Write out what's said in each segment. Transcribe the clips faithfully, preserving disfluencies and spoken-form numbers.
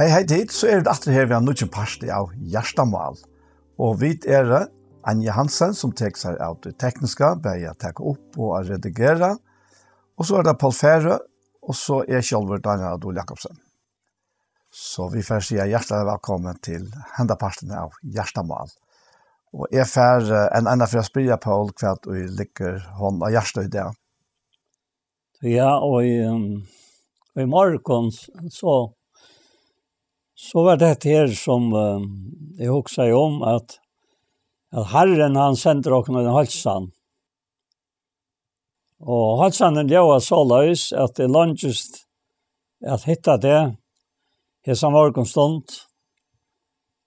Hey, hey, tit, so eru vit aftur her við ein nýggjan parti av Hjartamál. Og vit eru Anja Hansen, sum tekur sær av tí tekniska, bæði at taka upp og at redigera. Og so er tað Poul Færø, og so eg sjálvur, Daniel Adol Jakobsen. So vit fara at siga hjartaliga vælkomin til henda partin av Hjartamál. Og eg fari, eh, enn einaferð at spyrja Poul, hvat ið liggur honum á hjarta í dag. Ja, og í, um, í morgun, s-, so, so var det her som, um, eg hugsaði um, at, at Harrin, hann sendir okkum ein heilsan. Og heilsanin ljóðar soleiðis, at eg leingist at hitta teg hesa morgunstund.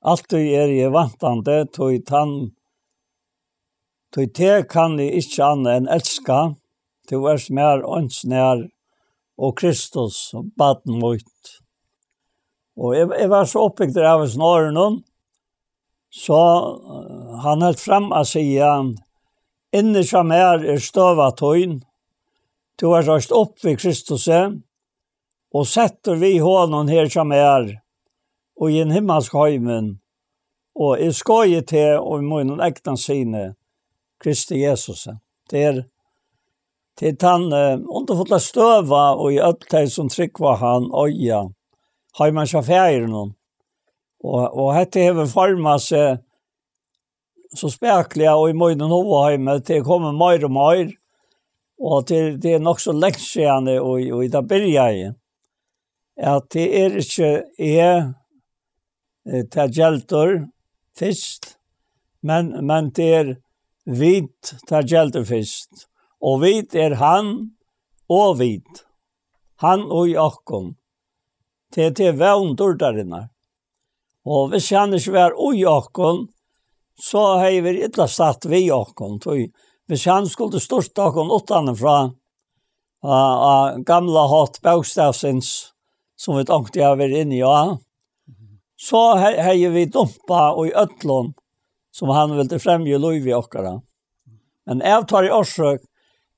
Altíð eri eg væntandi, tí tann, tí teg kann eg ikki annað enn elska. Tú ert mær eins nær, og Kristus, barn mítt. Og eg, eg var so uppbygdur av hesum orðunum, so, eh, hann helt fram at siga: Inni hjá mær er støða tín, tú ert reist upp við Kristusi, og settur við honum her hjá mær, og í hin himmalska heimin, og eg skoði teg og mínum egna syni, Kristi Jesusi. Tað er, tað er tann, eh, undurfulla støða, og í øll tey, sum trúgva á hann, eiga heima hjá Faðirinum. Og, og hetta hevur formað seg so spakuliga í mínum hugaheimi, tað er komið meir og meir, og tað er, tað er nokk so langt síðani, og, og tað byrjaði, at tað er ikki eg, eh, tað geldur fyrst, men, men tað er vit, tað geldur fyrst. Og vit er hann, og vit. Hann og í okkum. Tað, tað er vón dýrdarinnar. Og hvis hann ikki var í okkum, so hevði verið illa statt við okkum. Tí hvis hann skuldi stýrt okkum uttanfrá, á, á gamla hátt bókstavsins, sum vit onkuntíð hava verið inni á, so he-, hevði vit dumpað í øllum, sum hann vildi fremja í lívi okkara. Men av teirri orsøk,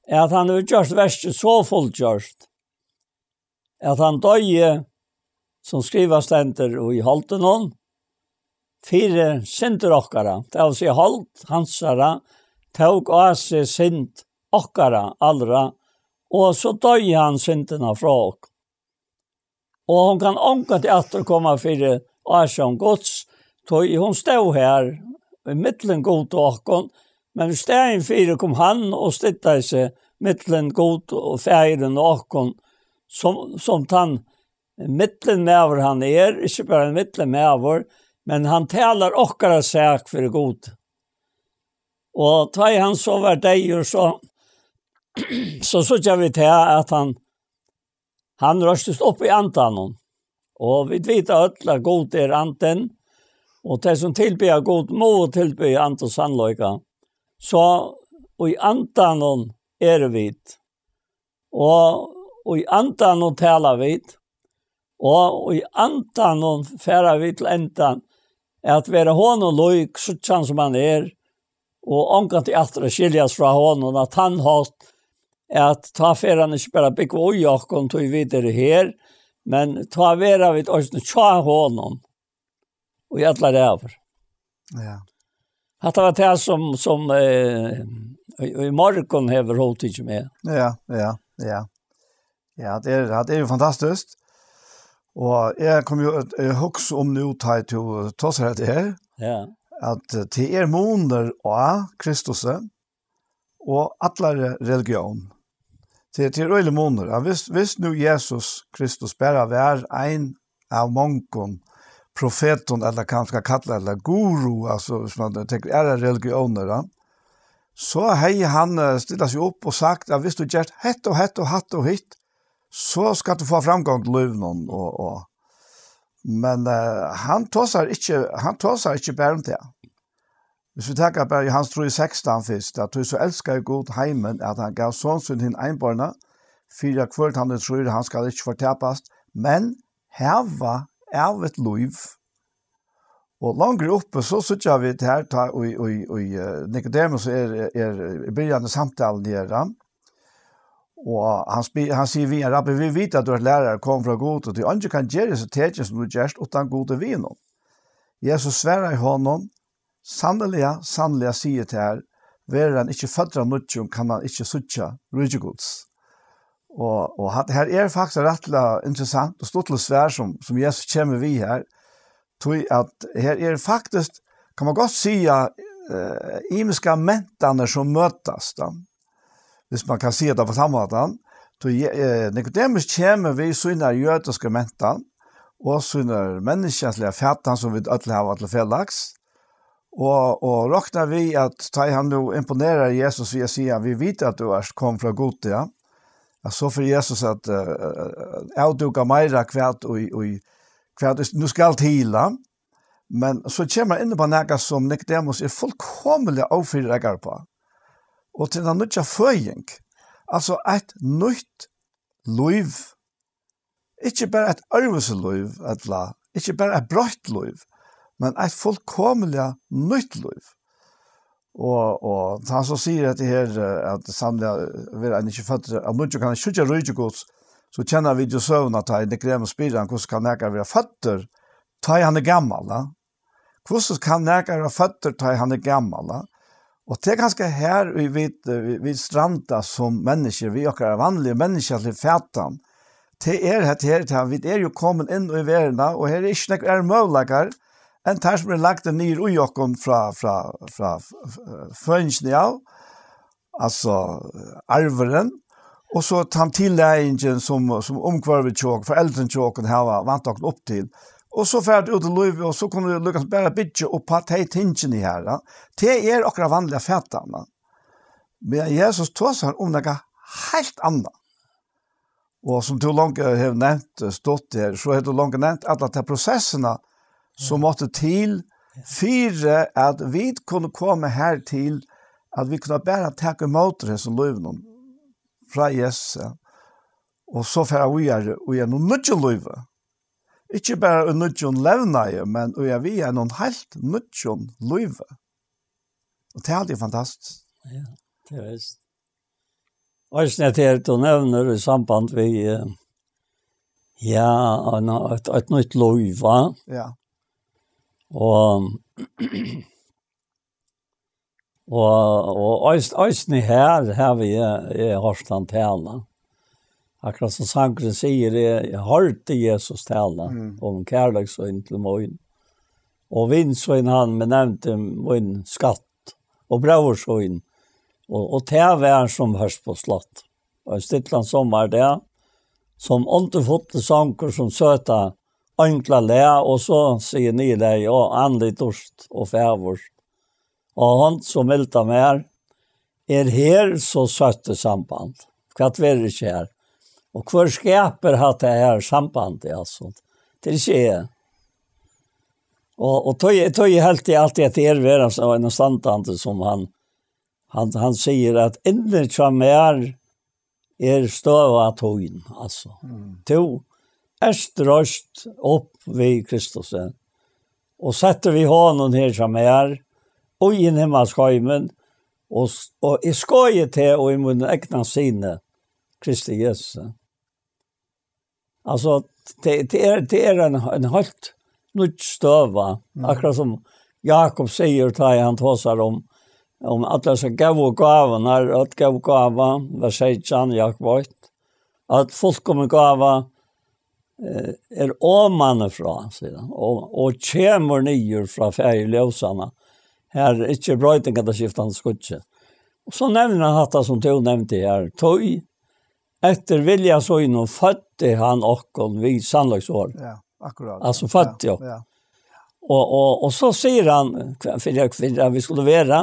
at hann hevur gjørt verkið so fullgjørt, at hann doyði, sum skrivað stendur, í holdinum, fyri syndir okkara, tað vil siga, hold hansara tók á seg synd okkara allra, og so doyði hann syndina frá okkum. Og hon kann ongantíð aftur koma fyri ásjón Guds, tí hon stóð har í millum Gud og okkum, men í staðin fyri kom hann og støddaði seg millum Gud og Faðirin og okkum, sum, sum tann millummaður hann er, ikki bara ein millummaður, men hann talar okkara sak fyri Gud. Og tá ið hann so var deyður, so, so síggja vit her, at hann, hann reistist upp í andanum. Og vit vita øll, at Gud er andin, og tey, sum tilbiðja Gud, mugu tilbiðja anda og sannleika. So í andanum eru vit. Og í andanum tala vit, og í andanum fara vit til endan at vera honum lík, síggja hann sum hann er, og ongantíð aftur at skiljast frá honum, á tann hátt, at tá fer hann ikki bara búgva í okkum, tí vit eru her, men tá verða vit eisini hjá honum í allar ævir. Ja. Hatta var tað sum, sum, eh, í, í morgun hevur hugtikið meg. Ja, ja, ja. Ja, tað er, tað er jo fantastiskt. Og eg kom jo at, eh, hugsa um nú, tá ið tú tosar hetta her, Ja. at, eh, tað er munur á Kristusi og allari religión. Tað, tað er øgiligur munur. Ja, hvis, hvis nú Jesus Kristus bara var ein av mongum profetum, ella hvat man skal kalla, ella guru, altso, hvis man tekur aðrar religiónir, ja, so hevði hann, eh, stillað seg upp og sagt, at hvis tú gert hetta og hetta og hatta og hitt, so skalt tú fáa framgongd í lívinum, og, og, men, eh, hann tosar ikki, hann tosar ikki bara um tað. Hvis vit taka bara Jóhannes trý sekstan fyrst, at: "Tí so elskaði Gud heimin, at hann gav son sín hin einborna, fyri at hvør tann, ið trýr, hann skal ikki fortapast, men hava ævigt lív." Og longri uppi, so síggja vit her, tá í, í, í, eh, Nikodemus er, er í byrjan av samtaluni her, ja. Og hann, spyr, hann sigur við hann: "Rabbi, vit vita, at tú ert lærari, komin frá Gud, og tí eingin kann gera hesi tekin, sum tú gert, uttan Gud er við honum." Jesus svaraði honum: "Sanniliga, sanniliga, sigi eg tær, verður ein ikki føddur av nýggjum, kann hann ikki síggja ríki Guds." Og, og hatta her er faktiskt rættiliga interessant og stuttligt svar, sum, sum Jesus kemur við her. Tí at her er faktiskt, kann man gott siga, eh, ymiska mentanir, sum møtast, da. Hvis man kann siga tað á tann mátan. Tí, eh, Nikodemus kemur við sínar jødisku mentan og sínar menniskjaliga fatan, sum vit øll hava til felags. Og, og roknar við, at tá hann nú imponerar Jesus við at siga: "Vit vita, at tú ert komin frá Gudi", ja, at so fer Jesus at, eh, avdúka meira, hvat í, í, hvat nú skal til, ja. Men so kemur hann inn á nakað, sum Nikodemus er fullkomiliga ófyrireikaður uppá. Og til tann nýggja føðing. Altso eitt nýtt lív. Ikki bara eitt øðrvísi lív, ella ikki bara eitt broytt lív, men eitt fullkomiliga nýtt lív. Og, og tá hann so sigur hetta her, eh, at sanniliga, eh, verður ein ikki føddur av nýggjum, kann ikki síggja ríki Guds, so kenna vit jo søguna, tá Nikodemus spyr hann: "Hvussu kann nakar vera føddur, tá ið hann er gamal, da?" Hvussu kann nakar vera føddur, tá ið hann er gamal, da? Og tað er kanska her, ið vit, eh, vit, vit stranda sum menniskju, við okkara vanligu menniskjaligu fatan. Tað er hetta her, tað, vit eru jo komin inn í verðina, og her er ikki nógv aðrir møguleikar enn teir, sum eru lagdir niður í okkum frá, frá, frá f-, f-, føðingini av, altso, arvurin, og so tann tillagingin, sum, sum umhvørvið hjá okkum, foreldrini hjá okkum hava vant okkum upp til. Og so fara vit út í lívið, og so kunnu vit líka bara byggja upp á tey tingini her, ja. Tað er okkara vanliga fatan, ja. Men Jesus tosar um nakað heilt annað. Og sum tú longu hevur nevnt, eh, stutt her, so hevur tú longu nevnt allar tær prosessirnar, sum máttu til fyri at vit kunnu koma her til, at vit kunnu bara taka ímóti hesum lívinum frá Jesus, ja. Og so fara víðari í einum nýggjum lívi. Ikki bara í nýggjum levnaði, men í at við einum heilt nýggjum lívi. Og tað er altíð fantastiskt. Ja, tað er vist. Eisini at her, tú nevnir í samband við, eh, ja, ein, eitt, eitt nýtt lív, va? Ja. Og, og, og eis-, eisini her havi eg, eg hoyrt hann tala. Akkurát sum sangurin sigur, eg, eg hoyrdi Jesus tala um kærleik sín til mín. Og vin sín hann, men nevndi mín skatt og bróður sín. Og, og tað var sum høsp og slott. Og ein stillan summardag, sum undurfullur sangur, sum søta eingla lag, og so sigur niðurlagið: "Ó, andlit dýrt og fagurt." Og hon, so milda mær, er her so søtt í samband. Hvat verður ikki her? Og hvør skapar hatta her sambandið, altso? Tað er ikki eg. Og, og tøy, tøy helt eg altíð at tað er vera so ein standandi sum hann, hann, hann sigur at inni hjá mær er støða tín, altso. Mm. Tú ert reist upp við Kristus, eh, og settur við honum her hjá mær, í hin himmalsk heimin, og s-, og eg skoði teg og í mínum egna sinni, Kristi Jesusi. Altso, tað, tað er, tað er ein, ein heilt nýggj støða, mm, akkurát sum Jakob sigur, tá ið hann tosar um, um allar hesar góðu gávurnar, øll góð gáva, vers seytjan, Jakob eitt, at fullkomin gáva, eh, er omanífrá, sigur hann, og, og kemur niður frá Faðir ljósanna. Har er ikki broyting ella skiftandi skuggi. Og so nevnir hann hatta sum tú nevndi her, tí eftir vilja sínum føddi hann okkum við sannleiksorð. Ja, akkurát. Altso, ja, føddi okkum. Ja. Og, og, og so sigur hann, hvat, fyri, fyri at vit skuldu vera,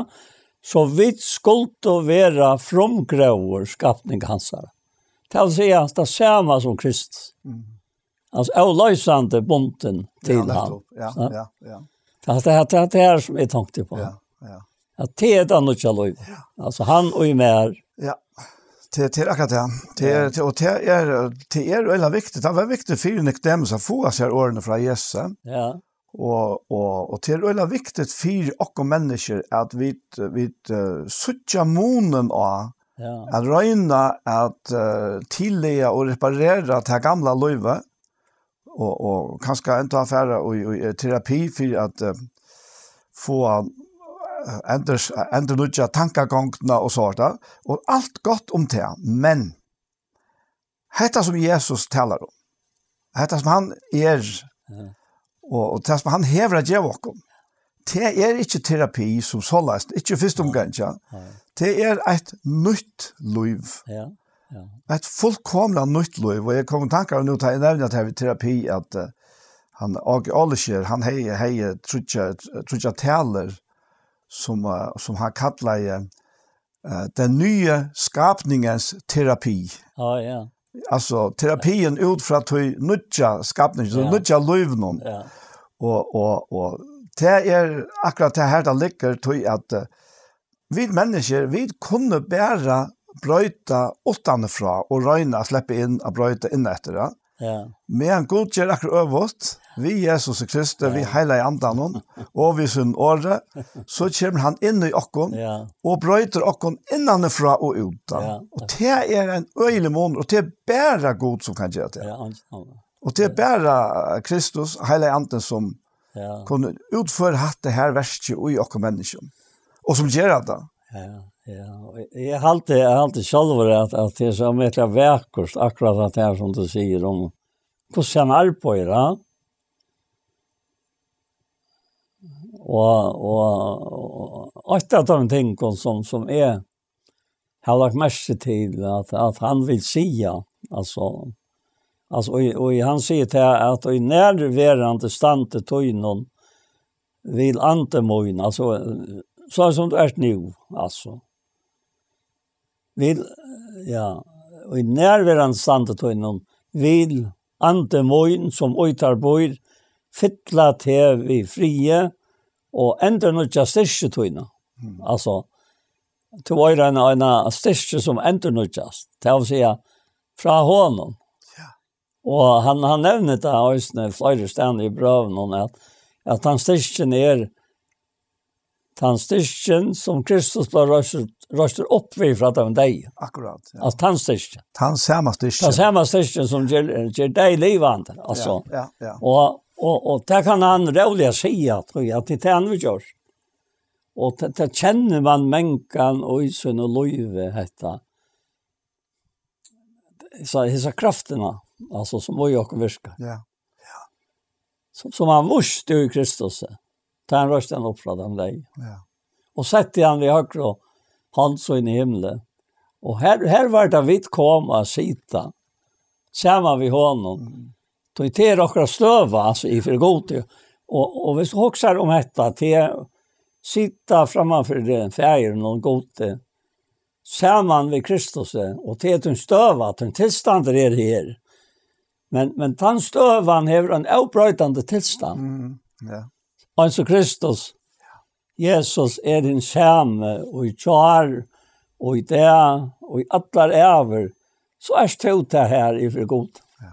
so vit skuldu vera frumgróður skapning hansara. Tað vil siga, tað sama sum Kristus. Mm. Altso, óloysandi bundin til hann. Ja, nettopp. Ja, ja, ja. Tað, tað, tað, tað er sum eg tenkti uppá. Ja, ja. At tað er tað nýggja lívið. Ja. Altso, hann og í mær. Ja. Tað, tað er akkurát tað. Tað er, ja, tað, og tað er, tað er øgiliga viktigt. Tað var viktigt fyri Nikodemus at fáa hesi orðini frá Jesusi. Ja. Og, og, og tað er øgiliga viktigt fyri okkum menniskjur at vit, vit, eh, síggja munin á Ja. At royna at uh, tillaga og reparera tað gamla lívið, og, og kanska enda at fara í, í terapi fyri at uh, fáa eh, endurs, endurnýggja tankagongdina og so orðið. Og alt gott um tað, men hetta sum Jesus talar um, hetta sum hann er, ja. Og, og tað sum hann hevur at geva okkum, tað er ikki terapi sum soleiðis, ikki í fyrstu umgang, ja. Nei. Tað er eitt nýtt lív. Ja, ja. Eitt fullkomliga nýtt lív, og eg kom í tankar nú, tá eg nevni at her við terapi, at uh, hann, Åge Oleskyr, hann hevði, hevði tríggjar, tríggjar talur, sum, uh, sum hann kallaði uh, den nye skapningens terapi. Ja, ja. Altså, terapien ut fra tøy nýggja skapning, ja. Nýggja lív nå. Ja. Og, og, og det er akkurat det her, det ligger tøy at uh, vi mennesker, vi kunne bare brøyta utenfra og røyne å slippe inn og brøyte inn etter det. Ja. Men Gud gjør akkurat øvut, vi Jesus Kristus, vi ja. Heilige andan, og vi sin åre, så kommer han inn i okken, ja. Og brøyter okken innanfra og ut. Ja. Og det er en øyelig mån, og det er bare Gud som kan gjøre det. Ja, han, han. Og det er bare Kristus, Heilige anden, som ja. Kunne utføre hatt det her verket i okken mennesker, og som gjør det. Ja, ja. Og eg, eg haldi, eg haldi sjálvur at, at tað er so mykje vakurt, akkurat at tað er sum tú sigur om hvussu hann arbeiðir, ja. Og, og, og eitt av de tingene som, som er, har lagt merke til, at, at han vil sige, altså, altså, og, og han sier til at i nærværende stande tøynen vil ande min, altså, så som du er nu, altså. Vil, ja, og í nærverandi standi tínum vil andi mín, sum í tær býr, fylla teg við friði og endurnýggja styrki tína. Mm. Altso, tú eigur eina, eina styrki sum endurnýggjast, tað vil siga, frá honum. Ja. Og hann, hann nevnir tað eisini fleiri staðir í brøvunum, at, at tann styrkin er, tann styrkin sum Kristus bleiv reistur, reistur upp við frá teimum deyðu. Akkurát, ja. Altso, tann styrkin. Tann sama styrkin. Tann sama styrkin sum ger, ger deg livandi, altso. Ja, ja, ja. Og, og, og tað kann hann róliga siga, trúgvi eg, at tað er tað hann hevur gjørt. Og tað, tað kennir man mangan í sínum lívi, hetta. Hesa, hesa kraftina, altso, sum í okkum virkar. Ja. Sum, sum hann vísti í Kristus, tá hann reisti hann upp frá teimum deyðu. Ja. Og setti hann við høgru hond sína í himli. Og her, her var tað vit komu at sita saman við honum. Mm. Tí tað er okkara støða, altso, í fyri Gudi. Og, og viss tú hugsar um hetta, tað er sita framman fyri Faðirin og Gudi, saman við Kristus, og tað er tín støða, tín tilstandur er her. Men, men tann støðan hevur ein óbroytandi tilstand. Mm, ja. Eins og Kristus, Jesus er hin sami, og í gjár, og í dag, og í allar ævir, so ert tú tað her í fyri Gud. Ja.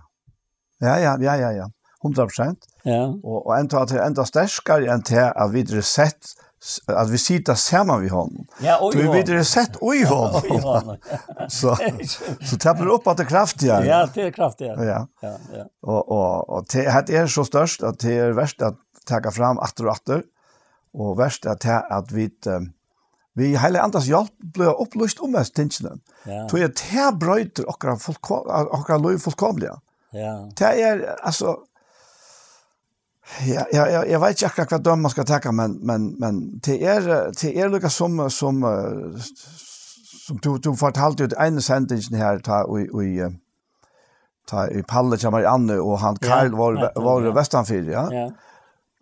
Ja, ja, ja, ja, ja. Hundrað prosent. Ja. Og, og enda at det er enda sterkare enn til at vi er sett, at vi sitter sammen med honom. Ja, og så vi er sett i honom. Ja, og i honom. Så, så det blir opp at det er kraftigere. Ja, det er kraftigere. Ja. Ja, ja. Og, og, og det, det er så størst at det er verst at ta fram atter og atter. Og verst at, at vi, eh, vi hele andas hjálp blir opplyst om disse tingene. Ja. Tror jeg det brøyter akkurat fullko-, akkurat liv fullkomlig. Ja. Det er, altså, ja, ja, ja, jeg vet ikke akkurat hva dømme man skal ta, men, men, men det er, eh, det er noe som, som, eh, som du, du fortalte jo i ene sendingen her, ta, og, og, eh, ta i Palle til Marianne, og han Ja, Karl var, ja, var ja. Vestanfyr, ja. Ja.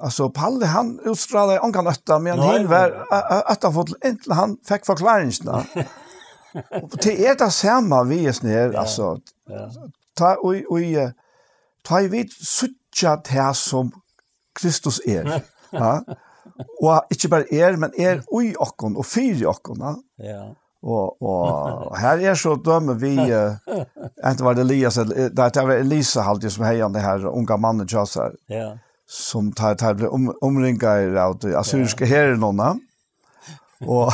Altså, Palle, han utstrålade ongan øtta, men Nei, han var nei. Ø-, ø-, øttafull inntil han fikk forklaringene. Og det er det samme vi er sånn her, Ja. altså. Ja. Ta og, og, eh, ta i vidt suttja til som Kristus er. Ja. Og ikke bare er, men er i okken og fyr i okken, ja. Ja. Og, og her er så dømme vi, eh, enten var det Elias, eller, eh, nei, det var Elisa, alltid, som heier han det her unge mannen til oss her, Ja. som tar, tar ble om, omringet av det assyriske Ja. Herren, nå, og,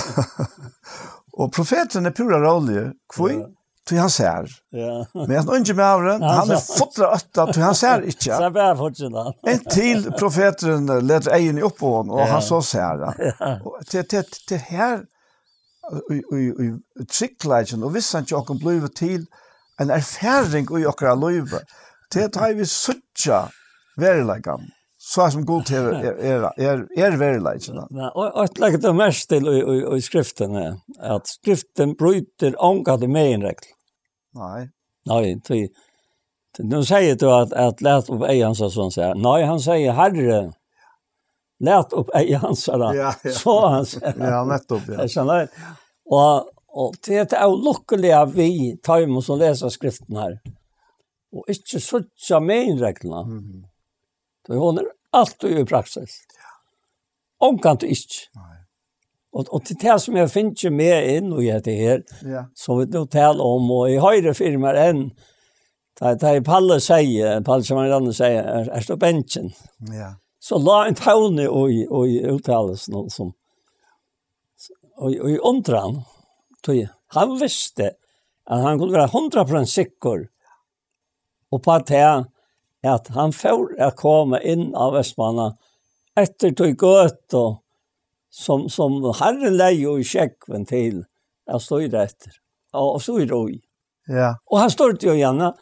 Og profeturin er púra róligur. Hví? Ja. Tí hann sær. Ja. Men hann ungi maðurin, hann er fullur av ótta, tí hann sær ikki. Sær bara fullur av. Inntil profeturin, eh, letur eyguni upp á hann, og hann so sær hann. Ja. Og til, til, til her, í, í, í tryggleikin og vissan hjá okkum blívur til ein erfaring í okkara lívi. Til at tá vit síggja veruleikan, so sum Gud hevur, er, er, er, er veruleikin. Men, og, og legg tú merki til í, í, í skriftini, at skriftin brýtur onga meginreglu. Nei. Nei, tí, tí nú sigur tú at, at lat upp eyga hans, og sånn sigur. Nei, hann sigur, Herre, lat upp eyga hans, ja, ja. So hann sigur. Ja, nettopp, ja. Eg skilji. Og, og tað er ólukkiliga við teimum sum lesa skriftina her. Og ikki síggja meginregluna. Mhm. Tí hon er altíð í praksis. Ongantíð ikki. Nei. Og, og til tað sum eg finni meg inn í hetta her, ja, sum vit nú tala um, og eg hoyri fyri mær enn, tá, tá eg Palle sigur, Palle Samaranne sigur, er, er du bensjen? Ja. So lá ein tóni í, í, í úttalelsen, og sum, og, og í undran, tí hann visti, at hann kundi vera hundrað prosent sikkur, og á tað, at hann fór at koma inn á Vestmanna eftir tí gøtu, sum, sum Harrin legði í sjógvin til at stýra eftir, og, og stýra í. Ja. Og hann stýrdi jú gjarna,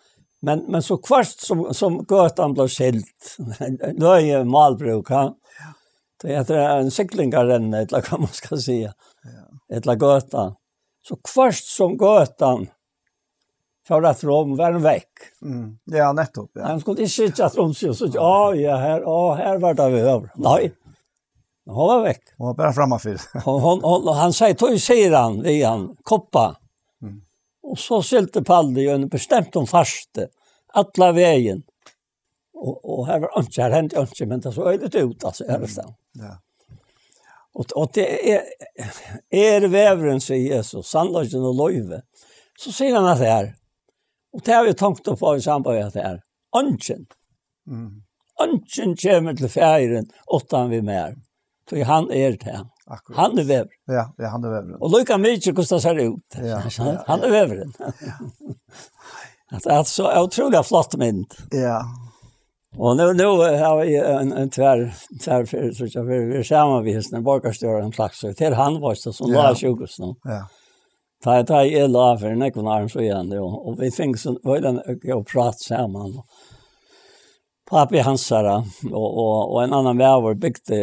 men, men so hvørt sum, sum gøtan bleiv skild, løgið málbrúk, ha? Ja. Tað er ein siglingarenna, ella hvat man skal siga. Ja. Ella gøta. So hvørt sum gøtan fór at rom, var hann vekk. Mm. Ja, nettopp, ja. Hann skuldi ikki síggja at rom, so, so, á, ja, her, á, her var tað við høvur. Nei. Hon var vekk. Hon var bara frammanfyri. Og hon, hon, og hann sigur, tí sigur hann við hann, Koppa. Mm. Og so sigldi Palle í ein bestemtum farti, alla vegin. Og, og her var einki, her hendi einki, men tað sá øgiliga út, altso, her er tað. Ja. Og, og tað er, er vegurin, sigur Jesus, sannleikin og lívið. So sigur hann at tað er. Og tað hava vit tonkt upp á í samband við at tað er. Eingin. Mm. Eingin kemur til Faðirin uttan við mær. Tí hann er tað. Akkurát. Hann er vegurin. Ja, ja, hann er vegurin. Og líka mikið hvussu tað sær út. Ja, hann, ja, hann er vegurin. Ja. At, at so ótrúliga flott mynd. Ja. Og nú, nú hava vit ein, ein tvær, tvær ferð, so vit, vit eru saman við hesum borgarstjóran Klaksvík. Til hann var so, sum lá á sjúkrahúsinum. Ja. Tá, tá eg lá fyri nógvum árum síðan, jú, og vit fingu so, var ein góð prát saman. Pápi hansara og, og, og ein annan maður bygdi,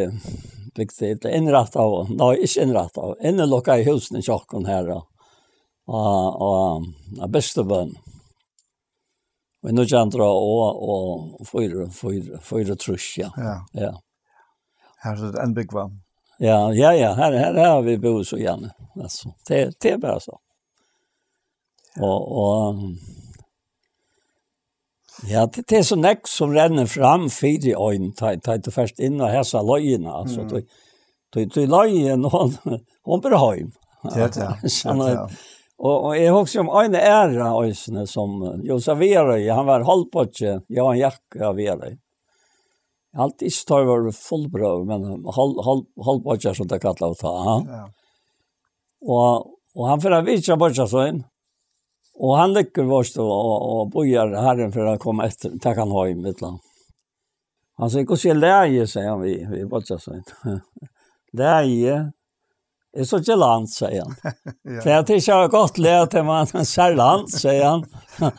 bygdi, ella innrættaðu, nei, ikki innrættaðu, innilukkaðu húsini hjá okkum her á, á, á, á Biskupsbø. Í nítjan hundrað og, og fýra, fýra, fýraogtrýss, ja. Ja. Ja. Her er ein bygd, va? Ja, ja, ja, her, her har vit búð so gjarna. Altso, tað, tað er bara so. Og, og, ja, tað, tað er so nógv sum rennur fram fyri ein, tá, tá tú fert inn á hesa leiðina, altso, mm, tí, tí, tí leiðin, hon, hon ber heim. Ja, ja, ja, ja. Og, og eg hugsi um ein aðra eisini, sum, eh, Jósef Viðareiði, hann var hálvbeiggi, Jóhan Jakob av Viðareiði. Eg haldi ikki, teir vóru fullbrøður, men hálv-, hálv-, hálvbeiggjar, sum tey kallaðu tá, ha? Ja. Og, og hann fer at vitja beiggja sín, og hann liggur, veitst tú, og, og bíðar, Harrin fer at koma eftir, taka hann heim, ella. Hann sigur, "Hvussu er lagið?" sigur hann við, við beiggja sín. "Lagið er so galant," sigur hann. Ja. "Tað er ikki gott lag, tað man sær langt," sigur hann.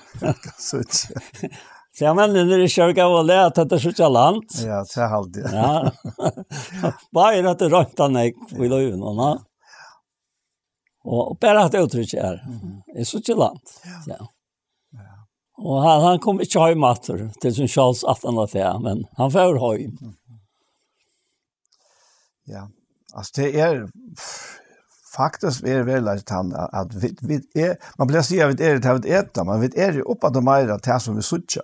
So ikki. Sigur hann, "Men tað er ikki gott lag, tað er so galant." Ja, tað haldi eg. Ja. Bara at tað røntar nógv í lívinum, na? Og, og bara at úttrykket er, mhm, er so galant. Ja. Ja. Ja. Og hann, hann kom ikki heim aftur til sín sjálvs aftan á tað, men hann fór heim. Mhm. Ja. Altso, tað er, faktiskt er veruleikin tann, at, at vit, vit er, man plagar at siga, at vit er tað vit eta, men vit eru jú uppaftur meira tað sum vit síggja.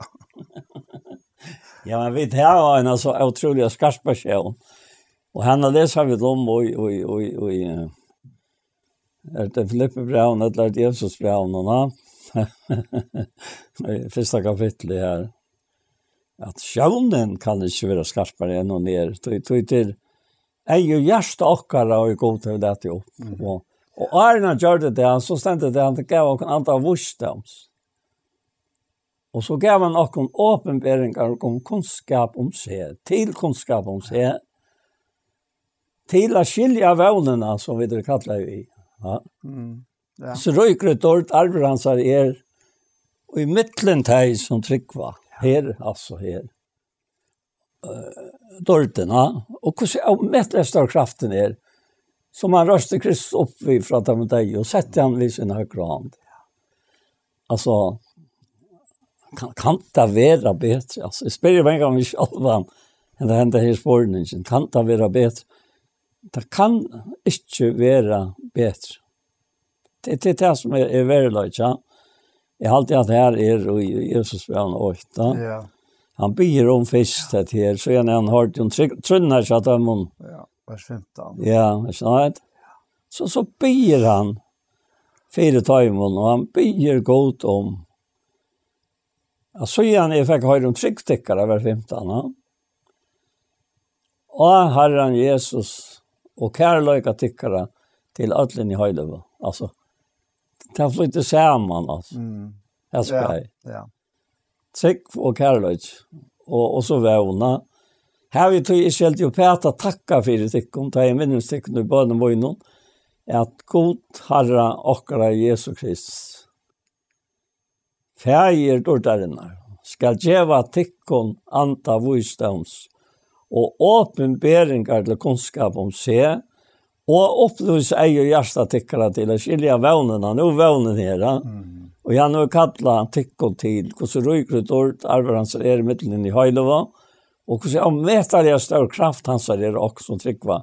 Ja, men vit hava eina so ótrúliga skarpa sjón. Og hana lesa vit um í, í, í, í, eh, er tað Filippibrævinum ella er tað Efesusbrævinum, na? Í fyrsta kapitli her. At sjónin kann ikki vera skarpari enn hon er. Tí, tí til eygu hjarta okkara og Gud hevur latið upp. Mhm. Og Og áðrenn hann gjørdi tað, so stendur tað, hann gav okkum anda vísdóms. Og so gav hann okkum opinberingar um kunnskap um seg, til kunnskap um seg, til at skilja vónina, sum vit eru kallaðir í. Ja. Mm. Ja. So ríkur er dýrd, arvur hansara er, og í millum tey, sum trúgva. Her, altso her. Eh, dýrdina, og hvussu ómetaliga stór kraftin er, sum hann reisti Kristus upp við frá teimum deyðu, og setti hann við sína høgru hond. Altso, kann, kann tað vera betri? Altso, eg spyrji meg enn meg sjálvan, enn tað henda her spurningin, kann tað vera betri? Tað kann ikki vera betri. Tað, tað er tað sum er, er veruleiki, ja. Eg haldi, at her er í, í Jesus brævinum eitt, ja. Ja. Hann biður um fyrst, at her, so er hann hørður um trygg-, trúnna hjá teimum. Ja, vers fimtan. Ja, ikki sant? So, so biður hann fyri teimum, og hann biður Gud um. Ja, so er hann, eg fekk hoyra um trygd tykkara, vers fimtan, ja. Og Harran Jesus og kærleika tykkara til øll inni í heiligu. Altso, tað flytur saman, altso. Mm. Her skal Ja, eg. Ja. Trúgv og kærleiki, og, og so vóna. Her við tí eg skeldi upp at takka fyri tykkum, tá eg minnist tykkum í bønum mínum, at Gud, Harra okkara Jesus Kristus, Faðir dýrdarinnar, skal geva tykkum anda vísdóms og opinberingar til kunnskap um seg, og upplýsa eygu og hjarta tykkara til at skilja vónina. Nú er vónin her, ja. Mm. Og hann hevur kallað tykkum til, hvussu ríkur er dýrd, arvur hansara er í millum hinna heilagu, og hvussu ómetaliga stór kraft hansara er okkum sum trúgva,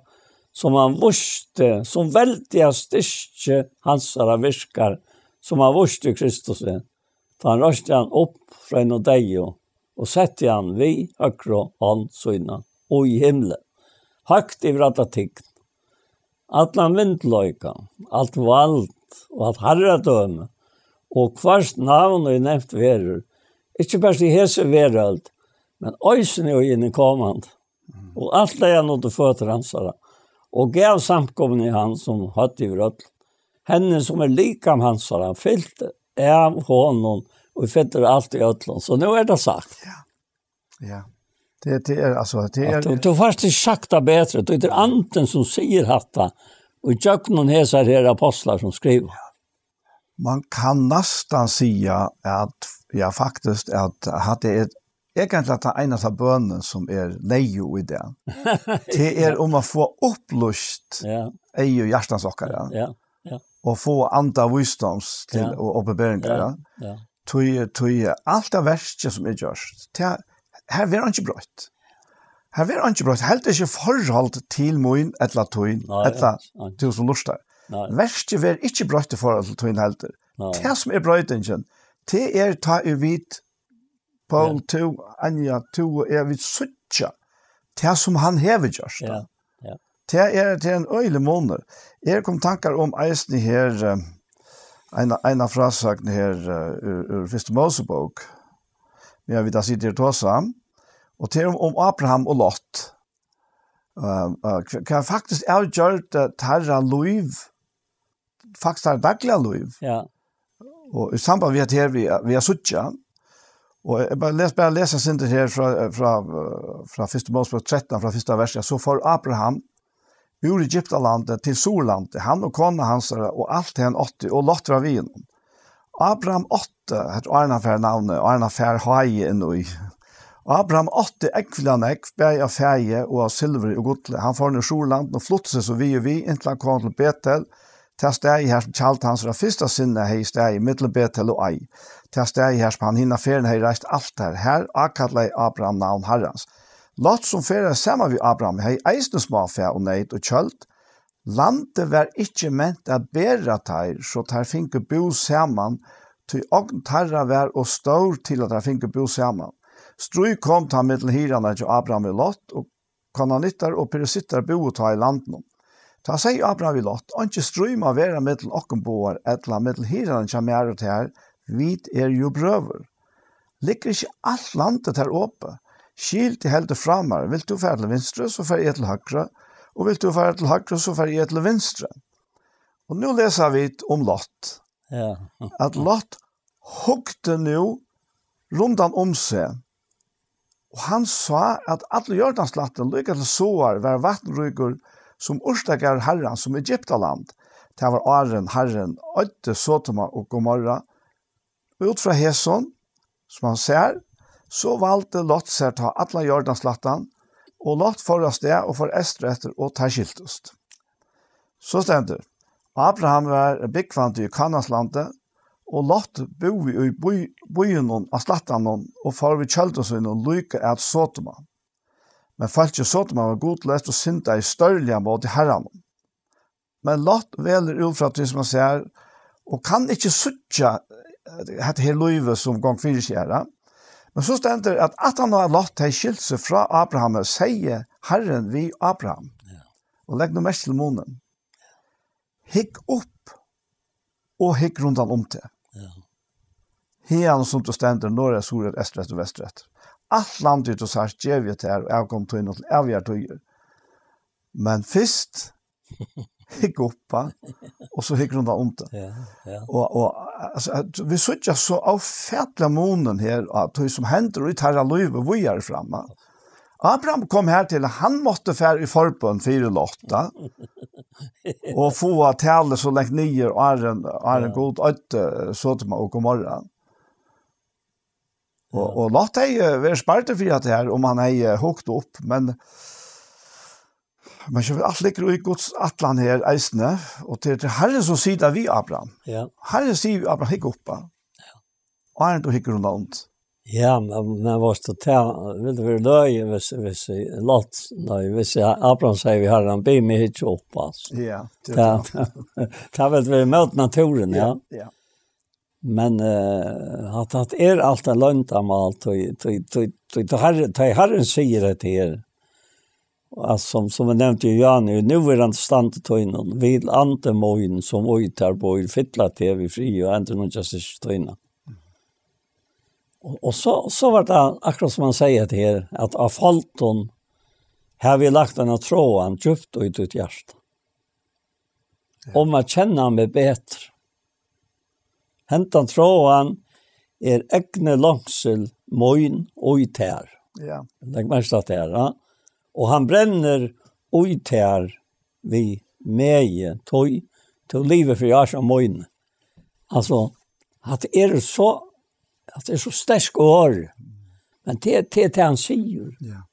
sum hann vísti, sum veldiga styrki hansara virkar, sum hann vísti í Kristusi, tá hann reisti hann upp frá hinum deyðu og setti hann við høgru hond sína í himli, høgt yvir alla tign, allan myndugleika, alt vald og alt harradømi, og hvørt navn, ið nevnt verður, ikki bert í hesi verøld, men eisini í hinni komandi. Og alt legði hann undir føtur hansara, og gav samkomuni hann sum høvd yvir øll, henni sum er likam hansara, fylt av honum, og fyllir alt í øllum. So nú er tað sagt. Ja. Ja. Det, det er, altså, det er At du, du fært ikki sagt tað betri. Du, tað er anden sum sigur hatta, og gjøgnum hesar her apostlar sum skriva. Man kann næstan siga at, ja, faktiskt, at hatta er egentliga tann einasta bønin sum er neyðug í dag. Tað er um at fáa upplýst Ja, eygu hjartans okkara ja, ja. og fáa anda vísdóms til Ja. og opinberingar. Ja, ja. Tí, tí alt av verki sum er gjørt, tað, her verður einki broytt. Her verður einki broytt. Heldur ikki í forhold til mín ella tín, Nei, ella nei. tú sum lurtar. Nei. Verkið verður ikki broytt í forhold til tín heldur. Nei. Tað sum er broytingin, tað er tá ið vit, Poul, Ja. tú, Anja, tú og eg, vit síggja tað sum hann hevur gjørt. Ja, ja. Tað er, tað er ein øgiligur munur. Eg kom tankar um eisini her, eh, eina, eina frásøgn her, eh, úr, úr fyrstu Mósebók. Meðan vit hava sitið her og tosað. Og tað er um, um Abraham og Lot. Eh, eh, hva, hva faktiskt avgjørdi teirra lív, faktiskt teirra dagliga lív. Ja. Og í samband við at her við, við at síggja, og eg bara les, bara lesa sindur her frá, frá, frá fyrstu Mósebók trettan, frá fyrsta versi: So fór Abraham úr Egyptalandi til Suðurlandi, hann og kona hansara og alt tað hann átti, og Lot var við honum. Abraham átti, hetta er áðrenn hann fær navnið, áðrenn hann fær háið inn í. Abraham átti ógvuliga nógv, bæði av fæi og av silvuri og gulli. Hann fór nú Suðurland og flutti seg so við og við, inntil hann kom til Betel, tað staðið har sum tjald hansara fyrsta sinni hevði staðið millum Betel og Ai, tað staðið har sum hann hina ferðina hevði reist altar. Har ákallaði Abraham navn Harrans. Lot, sum ferðaðist saman við Abraham, hevði eisini smáfæ og neyt og kjøld. Landið var ikki ment at bera teir, so teir fingu búð saman, tí ogn teirra var ov stór til, at teir fingu búð saman. Stríð kom tá millum hirðarnar hjá Abraham og Lot, og Kananittar og Perisittar búðu tá í landinum. Tá segði Abraham við Lot: Einki stríð má vera millum okkum báðar, ella millum hirðarnar hjá mær og tær, vit eru jú brøður. Liggur ikki alt landið tær opið? Skil teg heldur frá mær. Vilt tú fara til vinstru, so fari eg til høgru, og vilt tú fara til høgru, so fari eg til vinstru. Og nú lesa vit um Lot, Ja. at Lot hugdi nú rundan um seg, og hann sá, at allur Jordanslættin, líka til Soar, var vatnríkur sum urtagarður Harrans, sum Egyptaland. Tað var áðrenn Harrin oyddi Sodoma og Gomorra. Út frá hesum, sum hann sær, so valdi Lot sær tá allan Jordanslættan, og Lot fór av stað og fór eystureftir, og teir skiltust. So stendur: Abraham var búgvandi í Kanaanslandi, og Lot búði í bý-, býunum á slættanum og fór við tjøldum sínum líka at Sodoma. Men fólkið Sodoma var gudleyst og syndaði stórliga móti Harranum. Men Lot velur út frá tí, sum hann sær, og kann ikki síggja, eh, hetta her lívið, sum gongur fyri seg her, ja. Men so stendur, at aftan á Lot hevði skilt seg frá Abrahami, segði Harrin við Abraham, Ja. og legg nú merki til munin: Hygg upp og hygg rundan um teg. Ja. Haðan, sum tú stendur norðureftir, suðureftir, eystureftir, vestureftir. Alt landið, tú sært, gevi eg tær og avkom tínum til ævigar tíðir. Men fyrst hygg upp, ha, og so hygg rundan um teg. Ja, ja. Og, og, altso, at vit síggja so ófatiliga munin her, at tí sum hendir í teirra lívi víðari fram, ha. Abraham kom her til, at hann mátti fara í forbøn fyri Lot, ha, og fáa talið so langt niður, áðrenn, áðrenn Ja. Gud oyddi Sodoma og Gomorra. Og, Ja. og Lot hevði verið spardur fyri at her, um hann hevði hugt upp, men, men so alt liggur í Guds ætlan her eisini, og til, til Harrin, sum sigur við Abraham. Ja. Harrin sigur við Abraham: Hygg upp, ha. Áðrenn tú hyggur rundan um teg. Ja, men, men hvat skal ta, vil det være løy, hvis, hvis Lot, nei, hvis Abraham sier: Harrin, be meg hyggja upp, altso. Ja, det er Ta, det. Ta vil være mot naturen, ja. Ja, ja. Men, eh, at, at er alt er løgn, da, med alt, og, og, og, og, og Herren, og Herren sier det til her. Og at som, som jeg nevnte i Jan, nu er han stand til tøynen, vil ande moin, som oi ter bor, fylla til vi fri, og endre noen kjast ikke tøyna. Og, og så, så var det akkurat som han sier det her, at av folten har vi lagt en tråd, han djupt ut ut hjertet. Ja. Om at kjenne meg bedre. Hentan tråðan er egni longsel moin og í tær. Ja. Legg merke til det her, ja. Og han brenner og í tær vi megi, tøy, til livet for jeg som moin. Altså, at er det så, at det er så sterk ord, men det, det er det han sier. Ja.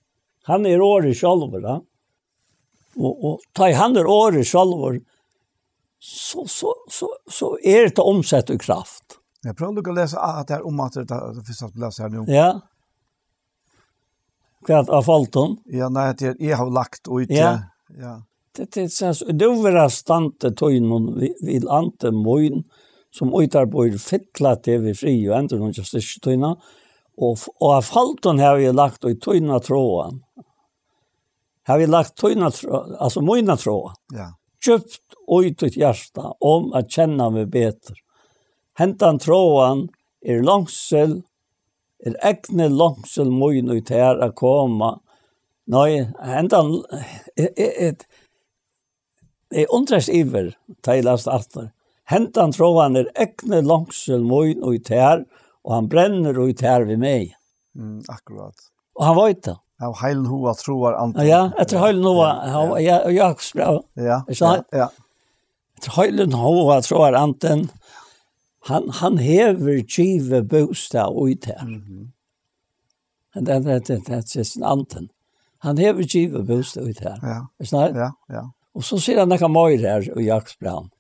Han er ordet sjálvur, ja. Og, og ta í hann er orðið sjálvur, so, so, so, so er tað umsett í kraft. Eg prøvi líka at lesa at tað er um at tað, tað fyrsta blæs her nú. Ja. Hvat av foltum? Ja, nei, tað er, eg har lagt út. Ja. Ja. Det, det, så, så, det vil være stand til tøynen, vi, vil ande moin, som utarbeider fylla til vi fri, og endre noen kjast ikke tøyna. Og, og av foltum har vi lagt ut tøyna tråden. Har vi lagt tøyna trå-, altså moina tråd. Ja. Djupt og i ditt hjerte, om at kjenne meg bedre. Hentan tråden er langsel, er egne langsel moin ut her å komme. Nei, hentan, jeg, jeg, jeg, jeg undres iver, ta i last atter. Hentan tråden er egne langsel moin ut her, og han brenner ut her ved meg. Mm, akkurat. Og han vet det. Av heilen hoa troar anten. Ja, etter heilen hoa, ja, ja, ja, Jakobs brev. Ja, ikke sant? Ja, ja. Etter heilen hoa troar anten. Han, han hever givet bostad ut her. Mhm. Det, det, det, det, det er sin anten. Han hever givet bostad ut her. Ja. Ikke sant? Ja, ja. Og så sier han, det kan mer her i Jakobs brev.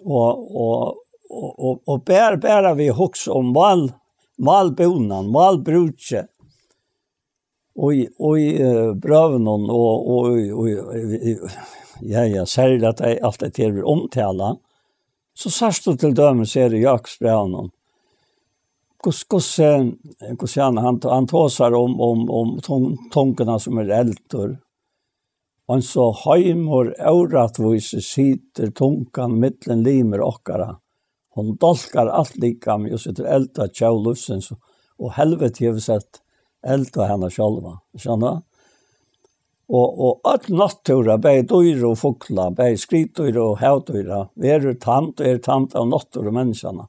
Og, og, og, og, og bare, bare vi husker om mål, målbonan, målbruket, og i, og i, eh, brøven og, og, og, og, og, ja, ja, særlig at det, alt det til omtale, så sier du til dømes her i Jakobs brev nå, hvordan, hvordan, eh, hvordan han, han, han tåser om, om, om tung-, tungene som er elter, og en så heimur órættvísi situr tungan millum limir okkara. Hon dálkar alt likam, og setur eld á tjól lívsins, og helviti hevur sett eld á hana sjálva. Skjønna? Og, og øll náttúra, bæði dýr og fugla, bæði skriðdýr og havdýra, verður tamd og er tamd av náttúru menniskjanna.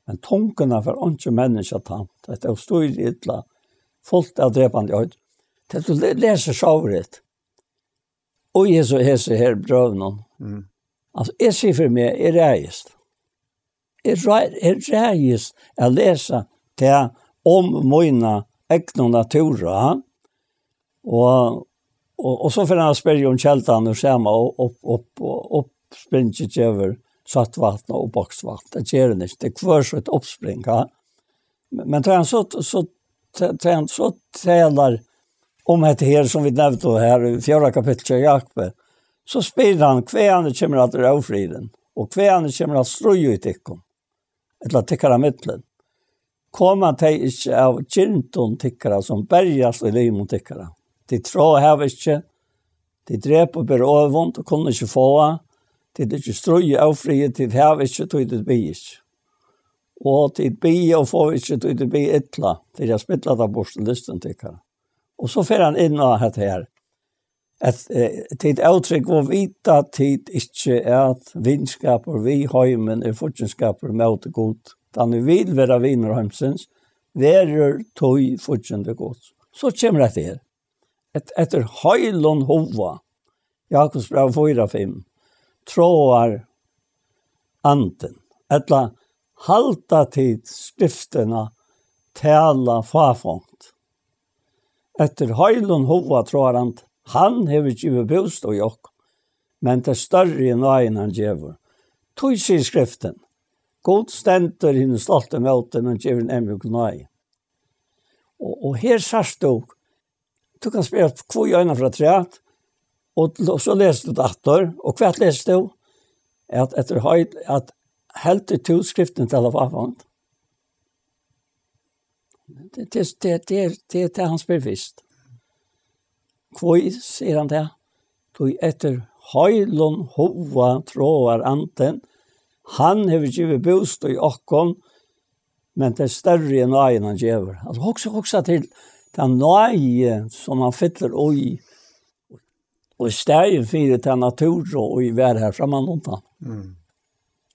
Men tunguna fær einki menniskja tamd. Hetta er óstýrið illa, fult av drepandi óð. Tað tú le-, lesur sovorðið. Og Jesu, Jesu her brøvnum. Mm. Altso, eg sigi fyri meg, eg ræðist. Eg ræ-, eg ræðist at lesa tað um mína egnu náttúru, og, og, og so fer hann at spyrja um keldan er sama og upp, upp, og uppspringið gevur søtt vatn og uppboyst vatn. Tað ger hann ikki. Tað er hvør sítt uppspring, ha? Men, men tá hann so, so, tá, tá hann so talar um hetta her, sum vit nevndu her í fjórða kapitli hjá Jákupi, so spyr hann, hvaðani kemur allur ófriðurin, og hvaðani kemur alt stríð í tykkum, ella tykkara millum? Koma tey ikki av girndum tykkara, sum berjast í limum tykkara? Tit tráa hava ikki, tit drepa og bera øvund og kunnu ikki fáa, tit ikki stríða í ófriði, tit hava ikki, tí tit biðja ikki. Og tit biðja og fáa ikki, tí tit biðja illa, fyri at spilla tað burtur lystir tykkara. Og so fer hann inn á hetta her, at, eh, tit ótrúgvu vita tit ikki, at vinskapur við heimin er fíggindskapur móti Gud. Tann ið vil vera vinur heimsins, verður tí fíggindi Guds. So kemur hetta her. Et-, eftir heilum huga, Jakobs bræv fýra fimm, tráar andin, ella halda tit skriftina, tala fáfongd. Eftir heilum huga tráar andin, hann hevur givið bústað í okkum, men tað størri er náðin, hann gevur. Tí sigur skriftin, Gud stendur hinum stoltu ímóti, men gevur hinum eyðmjúkum náði. Og, og her sært tú, tú kanst spyrja, hví eina ferð afturat, og, og so lesur tú tað aftur, og hvat lesur tú? At eftir heil-, at heldur tú skriftin tala fáfongd? Tað, tað, tað, tað, tað er tað, hann spyr fyrst. Hví, sigur hann tað? Tí eftir heilum huga tráar andin, hann hevur givið bústað í okkum, men tað størri er náðin, hann gevur. Altso, hugsa, hugsa til ta náði, sum hann fyllir í, og í staðin fyri ta náttúru, og í var her framman undan. Mm.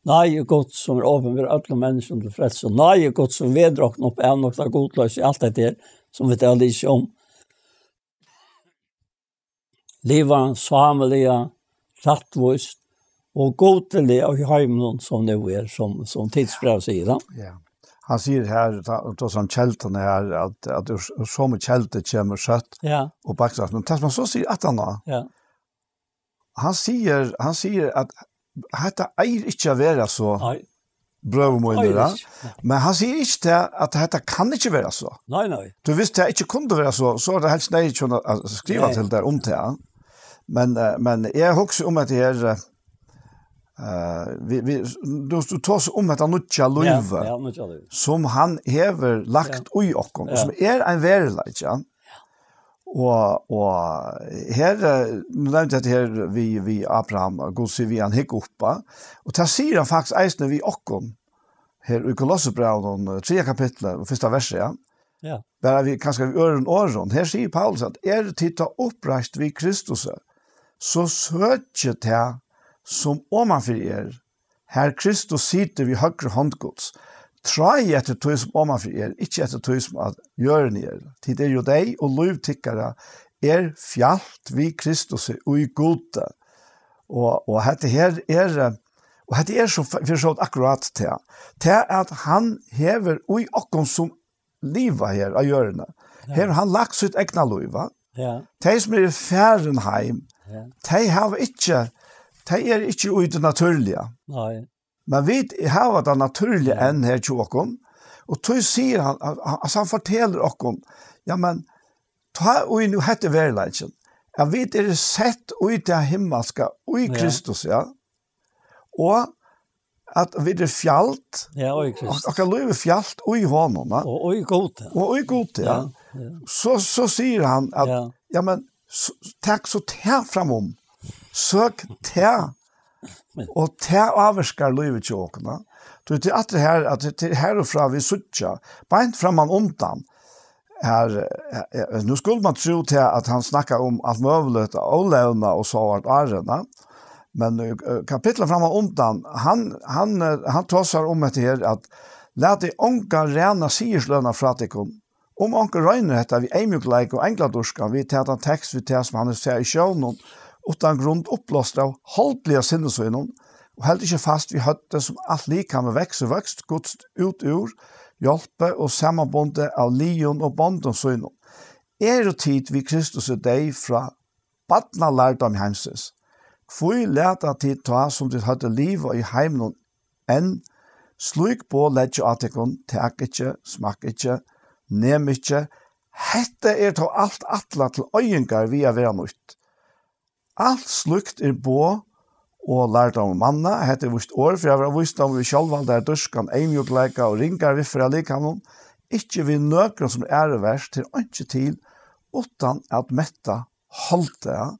Náði Guds, sum er opinber øllum menniskjum til frelsu. Náði Guds, sum vekur okkum upp av nokta gudloysi, alt hetta her, sum vit hava lisið um. Liva sámiliga, rættvíst og gudiliga í heiminum, sum nú er, sum, sum Tits bræv sigur, ja. Ja. Hann sigur her, ta-, ta-, sum kelduna her, at, at úr s-, úr somu keldu kemur søtt Ja. og beiskt vatn. Men tað, sum hann so sigur aftaná, Ja. hann sigur, hann sigur at hetta eigur ikki at vera so, Nei. brøður mínir, Eigur ja. ikki. Nei. Men hann sigur ikki tað, at hetta kann ikki vera so. Nei, nei. Tú veitst, tað ikki kundi vera so, so er tað helst neyðugt at skriva Nei. til tær um tað. Men, eh, men eg hugsi um at her, eh, eh, vi, vi, tú, tú tosar um hetta nýggja Ja, lívið, ja, nýggja lívið. sum hann hevur lagt Ja. í okkum, Ja. sum er ein veruleiki, ja. Og, og her, eh, nú nevndi eg hetta her við, við Abraham, og Gud sigur við hann, hygg upp, og tað sigur hann faktiskt eisini við okkum, her í Kolossebrævinum, eh, triðja kapitli, og fyrsta versi, ja. Ja. Bara við, kanska við øðrum orðum. Her sigur Paulus at, eru tit tá uppreist við Kristus, so søkið tað, sum omanfyri er, har Kristus situr við høgru hond Guds. Tráið eftir tí, sum omanfyri er, ikki eftir tí, sum á jørðini er. Tit eru jú deyð, og lív tykkara er fjalt við Kristus í Gudi. Og, og hetta her er, eh, og hetta er so f-, fyri so akkurát tað. Tað at hann hevur í okkum sum liva her á jørðini. Ja. Her hevur hann lagt sítt egna lív, va? Ja. Tey sum eru farin heim, Ja. tey hava ikki, tey eru ikki í tí natúrliga. Nei. Men vit hava tað natúrliga Ja. enn her hjá okkum. Og tí sigur hann, al-, al-, altso hann fortelur okkum, ja, men tá ið nú hetta er veruleikin, at vit eru sett í tað himmalska í Ja. Kristus, ja. Og at vit eru fjalt, Ja, og í Kristus. og, og at lív er fjalt í honum, ja. Og, og í Gud, ja. Og í Gud, ja. Ja, ja. So, so sigur hann at, Ja. ja, men s-, tak so tað fram um. Søk tað. Og tað ávirkar lívið hjá okkum, ja. Tú, tað er alt tað her, at tað, tað er her og frá vit síggja. Beint framman undan. her, eh, eh, nú skuldi man trúð til at hann snakkaði um alt møguligt, ólevnað og so vart áðrenn, ja. Men, eh, kapitlet fram á undan, hann, hann, eh, hann tosar um hetta her, at: "Latið ongan ræna siðirslønina frá tykkum." Um onkur roynir hetta við eyðmjúkleika og eingladýrkan, við tað, tann tekst, við tað, sum hann hevur sæð í sjónum, uttan grund uppblástur av holdliga sinni sínum, og heldur ikki fast við høvdið, sum alt likamið veksur vøkst Guds út úr, hjálpi og samanbundið av liðum og bondum sínum. Eru tit við Kristus deyð frá barnalærdómi heimsins? Hví lata tit tá, sum tit høvdu livað í heiminum, enn slík boð leggja á tykkum: "Tak ikki, smakk ikki, nem ikki"? Hetta er tó alt ætlað til oyðingar við at verða nýtt. Alt slíkt er boð og lærdómur manna. Hetta er víst orð fyri at vera vísdómur við sjálvaldari dýrkan, eyðmjúkleika og ringar viðføri av likamum, ikki við nøkrum sum er æruverk, tað er einki til, uttan at metta holdið, ja.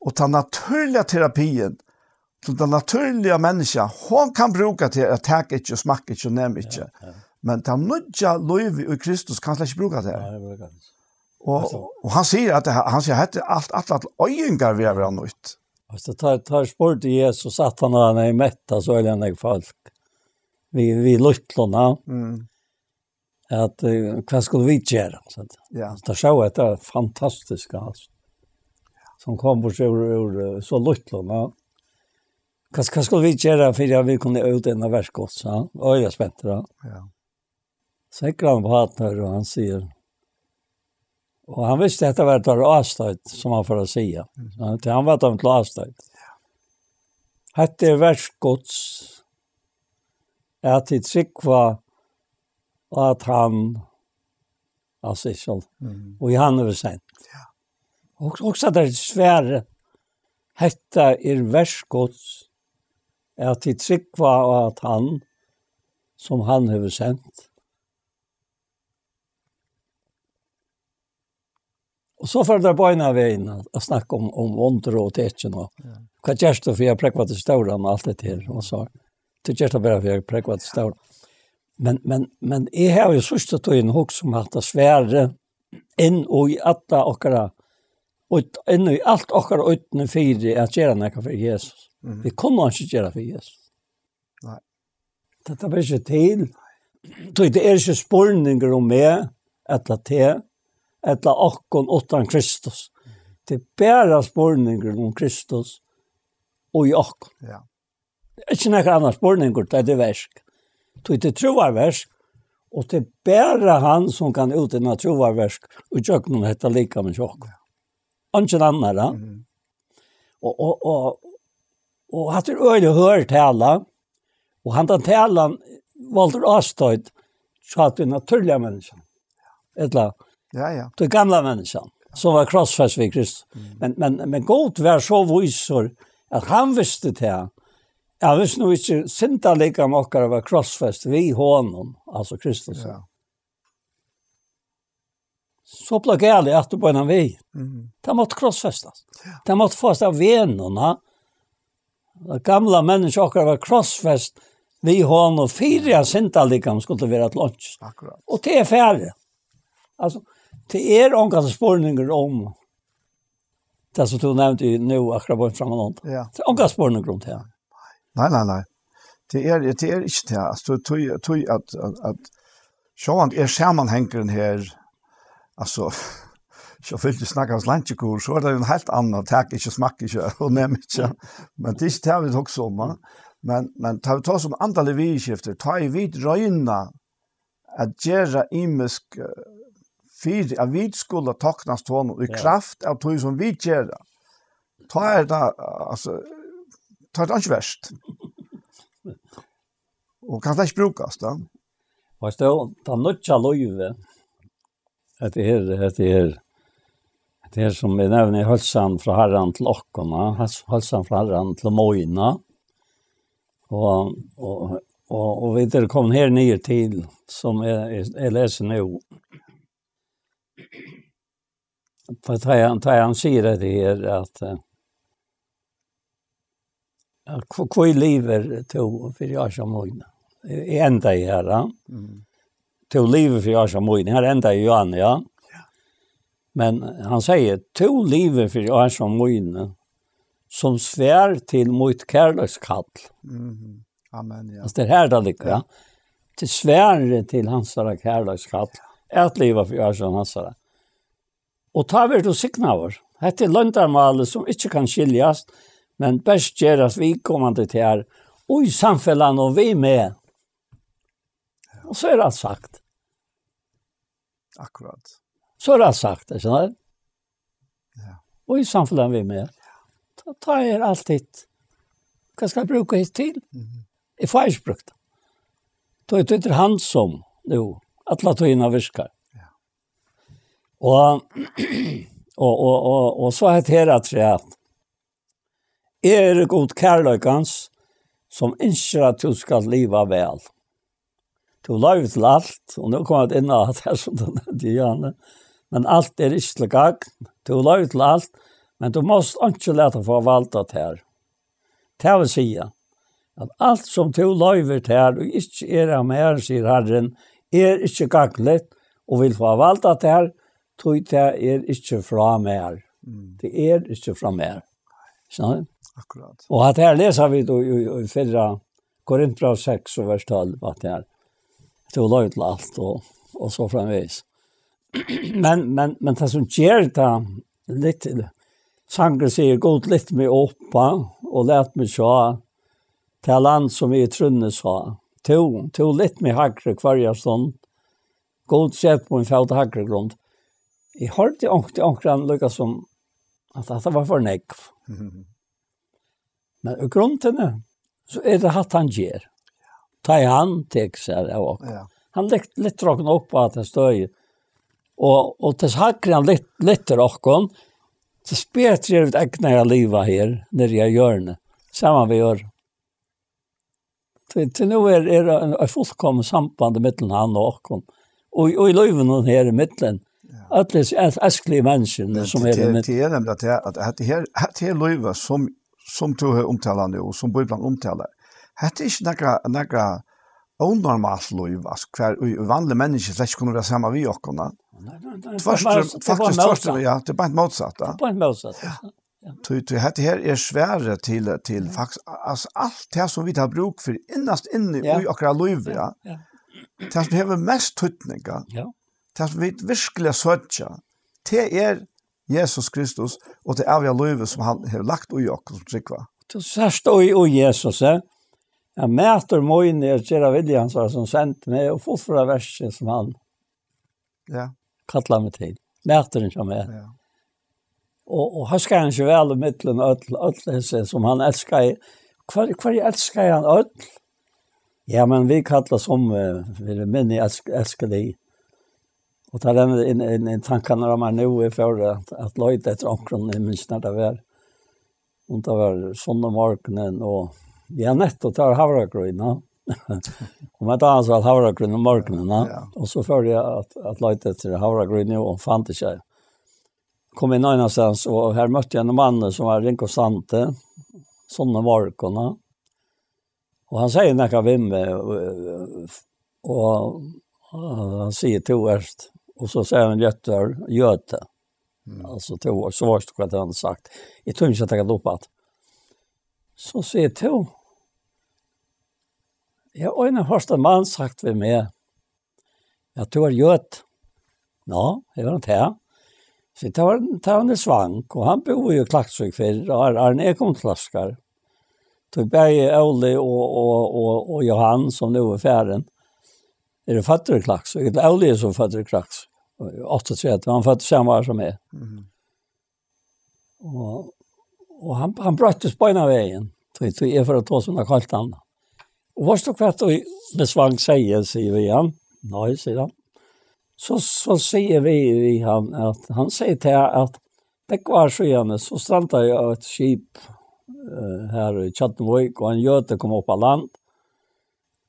Og tann natúrliga terapiin, til tann natúrliga menniskja, hon kann brúka til at taka ikki, smakka ikki og nema ikki. Ja, ja. Men tann nýggja lívið í Kristus kann slett ikki brúka til. Nei, det brukar han ikke. Og, og hann sigur at hann sigur at hetta er alt, alt, alt oyðingar við at vera nýtt. Altso, tá, tá spurdi Jesus at hann hevði mettað so øgiliga nógv fólk. Við, við lítlum, ja. Mm. At, eh, hvat skulu vit gera? So at, ja. Altso, tá sá hetta fantastiska, altso. Sum kom burtur úr, úr, eh, so lítlum, ja. Hvat, hvat skulu vit gera fyri at vit kunnu útinna verk Guds, ja? Øgiliga spentur, ja. Ja. So hyggur hann upp á tær, og hann sigur, og hann visti at hetta var tær ástøtt, sum hann fór at siga. Mhm. Ja, tí hann var dømdur til ástøtt. Ja. Hetta er verk Guds, at tit trúgva á hann, altso, ikki sant? Mhm. Og hann hevur sent. Ja. Og, og so er svarið, hetta er verk Guds, at tit trúgva á hann, sum hann hevur sent. Og so fóru teir beinanvegin at, at snakka um, um undur og tekin og, ja, hvat gert tú fyri at prógva tað stóra og alt hetta her, og so. Tú gert tað bara fyri at prógva tað stóra. Men, men, men eg havi jú síðstu tíðina hugsað um hatta svarið inn í alla okkara, og inn í alt okkara oynni fyri at gera nakað fyri Jesus. Mhm. Vit kunnu ikki gera fyri Jesus. Nei. Tað ber ikki til. Tí tað er ikki spurningur um meg, ella teg, ella okkum uttan Kristus. Tað er bara spurningur um Kristus og í okkum. Ja. Ikki nakar annar spurningur, tað er verk. Tí tað er trúarverk, og tað er bara hann, sum kann útinna trúarverk í gjøgnum hetta likamið hjá okkum. Eingin annar, ja. Mhm. Og, og, og, og hatta er øgiliga hørð tala, og handan talan valdi ástøtt hjá tí natúrliga menniskjan. Ella, ja, ja, tí gamla menniskjan, sum var krossfest við Kristus. Mm. Men, men, men Gud var so vísur, at hann visti tað, at hvis nú ikki syndarlikam okkara var krossfest við honum, altso Kristus, ja, so bleiv galið aftur beinanvegin. Mhm. Tað mátti krossfestast. Ja. Tað mátti fáast av vegnum, ha? Tað gamla menniskja okkara var krossfest við honum fyri at syndarlikam skuldi vera til einki. Akkurát. Og tað er farið. Altso, tað er ongan spurningur um tað sum tú nevndi nú akkurát beint framman undan. Ja. Tað er ongan spurningur um tað. Nei, nei, nei. Tað er, tað er ikki tað. Altso, tí, tí at, at, at sjálvandi er samanhangurin her, altso, so fylgir snakkast leingi, so er tað jú ein heilt annan, tak ikki, smakk ikki og nem ikki. Men tað er ikki tað, vit hugsa um, va? Men, men tá vit tosa um andalig viðurskifti, tá ið vit royna at gera ymisk, eh, fyri at vit skulu toknast honum í, ja, kraft av tí sum vit gera, tá er tað, altso, tá er tað ikki verst. Og kann tað ikki brúkast, ja? Veitst tú, tað nýggja lívið, hetta her, hetta her, hetta her sum eg nevni, heilsan frá Harranum til okkum, ja? Heils-, heilsan frá Harranum til mína. Og, og, og, og vit eru komin her niður til, sum eg, eg, eg lesi nú. Tá hann, tá hann sigur hetta her, at, eh, at hví, hví livir tú fyri ásjón míni? Eg, eg endaði her, ja. Mm. Tú livir fyri ásjón míni. Her endaði Johan, ja. Men hann sigur: "Tú livir fyri ásjón míni, sum svar til mítt kærleikskall." Mhm. Amen, ja. Altso, tað er her tað liggur, ja. Til svarið til hansara kærleikskall, at liva fyri ásjón hansara. Og tá verður tú signaður. Hetta er loyndarmálið, sum ikki kann skiljast, men bert gerast viðkomandi tær og í samfelagnum við meg. Og so er alt sagt. Akkurát. So er alt sagt, ikki sant? Ja. Og í samfelagnum við meg. Tá, tá er alt hitt. Hvat skal eg brúka hitt til? Mhm. Eg fái ikki brúkt tað. Tá er, tá er hann sum, jú, alla tíðina virkar. Ja. Og, og, og, og, og so er tað her at siga at eg eri Gud kærleikans, sum ynskir at tú skalt liva væl. Tú loyvir til alt, og nú koma vit inn á tað her sum tú nevndi, Johanne, men alt er ikki til gagn. Tú loyvir til alt, men tú mást einki lata fáa vald á tær. Tað vil siga, at alt sum tú loyvir tær, og ikki er av mær, sigur Harrin, er ikki gagnligt, og vil fáa vald á tær, tí tað er ikki frá mær. Mm. Tað er ikki frá mær. So? Akkurát. Og at her lesa vit í, í, í fyrra Korintbræv seks og vers tólv, at her, tú loyvir til alt, og, og so framvegis. Men, men, men tað sum ger tað litt, sangurin sigur: "Gud, lyft meg upp, og lat meg sjá tað land, sum eg í trúnni sá. Tú, tú lyft meg hægri hvørja stund. Gud, set mín fót á hægri grund." Eg hoyrdi onkt-, onkran líka sum at hatta var for nógv. Mhm. Men í grundini, so er tað hatta hann ger. Tá ið hann tekur sær av okkum. Ja. Hann lyft-, lyftir okkum upp á hetta støðið. Og, og tess hægri hann lyft-, lyftir okkum, tess betri er vit egnaðir at liva her, niðri á jørðini. Saman við øðrum. Tí, tí nú er, er ein, ein fullkomið samband millum hann og okkum. Og, og í lívinum her í millum. Ja. Øll hesi es-, eskligu menniskjuni sum eru í millum. Tað er nemliga at, at, at her, at her líva sum, sum tú hevur umtalað nú, og sum Bíblian umtalar. Hetta er ikki nakra, nakra ónormalt lív, altso, hvar í vanlig menniskju slett ikki kunnu vera saman við okkum, na? Nei, nei, nei, tað er faktiskt, bara, tað er bara tvørtur, mótsatt. Ja, tað er bara mótsatt, ja. Tað er bara mótsatt, ja. Ja. Tí, tí hetta her er svarið til, til faktiskt, altso, alt tað sum vit hava brúk fyri innast inni í okkara lívi, ja. Ja, ja. Tað sum hevur mest týdning, ja. Ja. Tað sum vit virkuliga søkja, tað er Jesus Kristus og tað æviga lívið sum hann hevur lagt í okkum sum trúgva. Tú sært í, í Jesus, eh? Ja, matur mín er at gera vilja hansara sum sendi meg og fullføra verkið sum hann Ja. Kallar meg til. Maturin hjá mær. Ja. Og, og hóskaði hann ikki væl í millum øll, øll hesi sum hann elskaði. Hvør, hvørji elskaði hann øll? Ja, men vit kalla sum, eh, fyri minni elsk-, elskelig. Og tað rennur inn, inn, inn tankarnar á mær nú, eg fór at, at leita eftir onkrum, eg minnist nær tað var. Um tað var Sunnumorgunin og, ja, nettupp, tað var havragrýn, ja. Og mær dámar so havragrýn um morgunin, ja. Ja. Og so fór eg at, at leita eftir havragrýn, og fann tað ikki. Kom inn einastaðni, og her møtti eg ein mann sum var ringur standi, Sunnumorgun, ja. Og hann segði nakað við meg, og, og, og hann sigur: "Tú ert", og so segði hann: "Jøtur, jøti." Mm. Altso, tú, so veitst tú hvat hann hevur sagt. Eg tími ikki at taka tað upp aftur. So sigur: "Tú, eg havi einaferð hoyrt ein mann sagt við meg, at tú ert jødi." "Nå, er hann tað?" So tað var, tað var Niels Wang, og hann búði í Klaksvík fyrr, og har, har er hann kom til Klaksvíkar. Tí bæði Óli og, og, og, og Johan, sum nú er farin, eru føddir í Klaksvík. Ella Óli er so føddur í Klaksvík. Áttaogtretivu, hann føddur sama ár sum eg. Mhm. Og, og hann, hann broyttist beinanvegin. Tí, tí eg fór at tosa um nakað heilt annað. Og veitst tú hvat Niels Wang sigur, sigi eg við hann. "Nei," sigur hann. So, so sigi eg við, við hann, at hann sigur til at tað var síðani, so strandaði eitt skip, eh, her í Tjørnuvík, og ein jødi kom upp á land.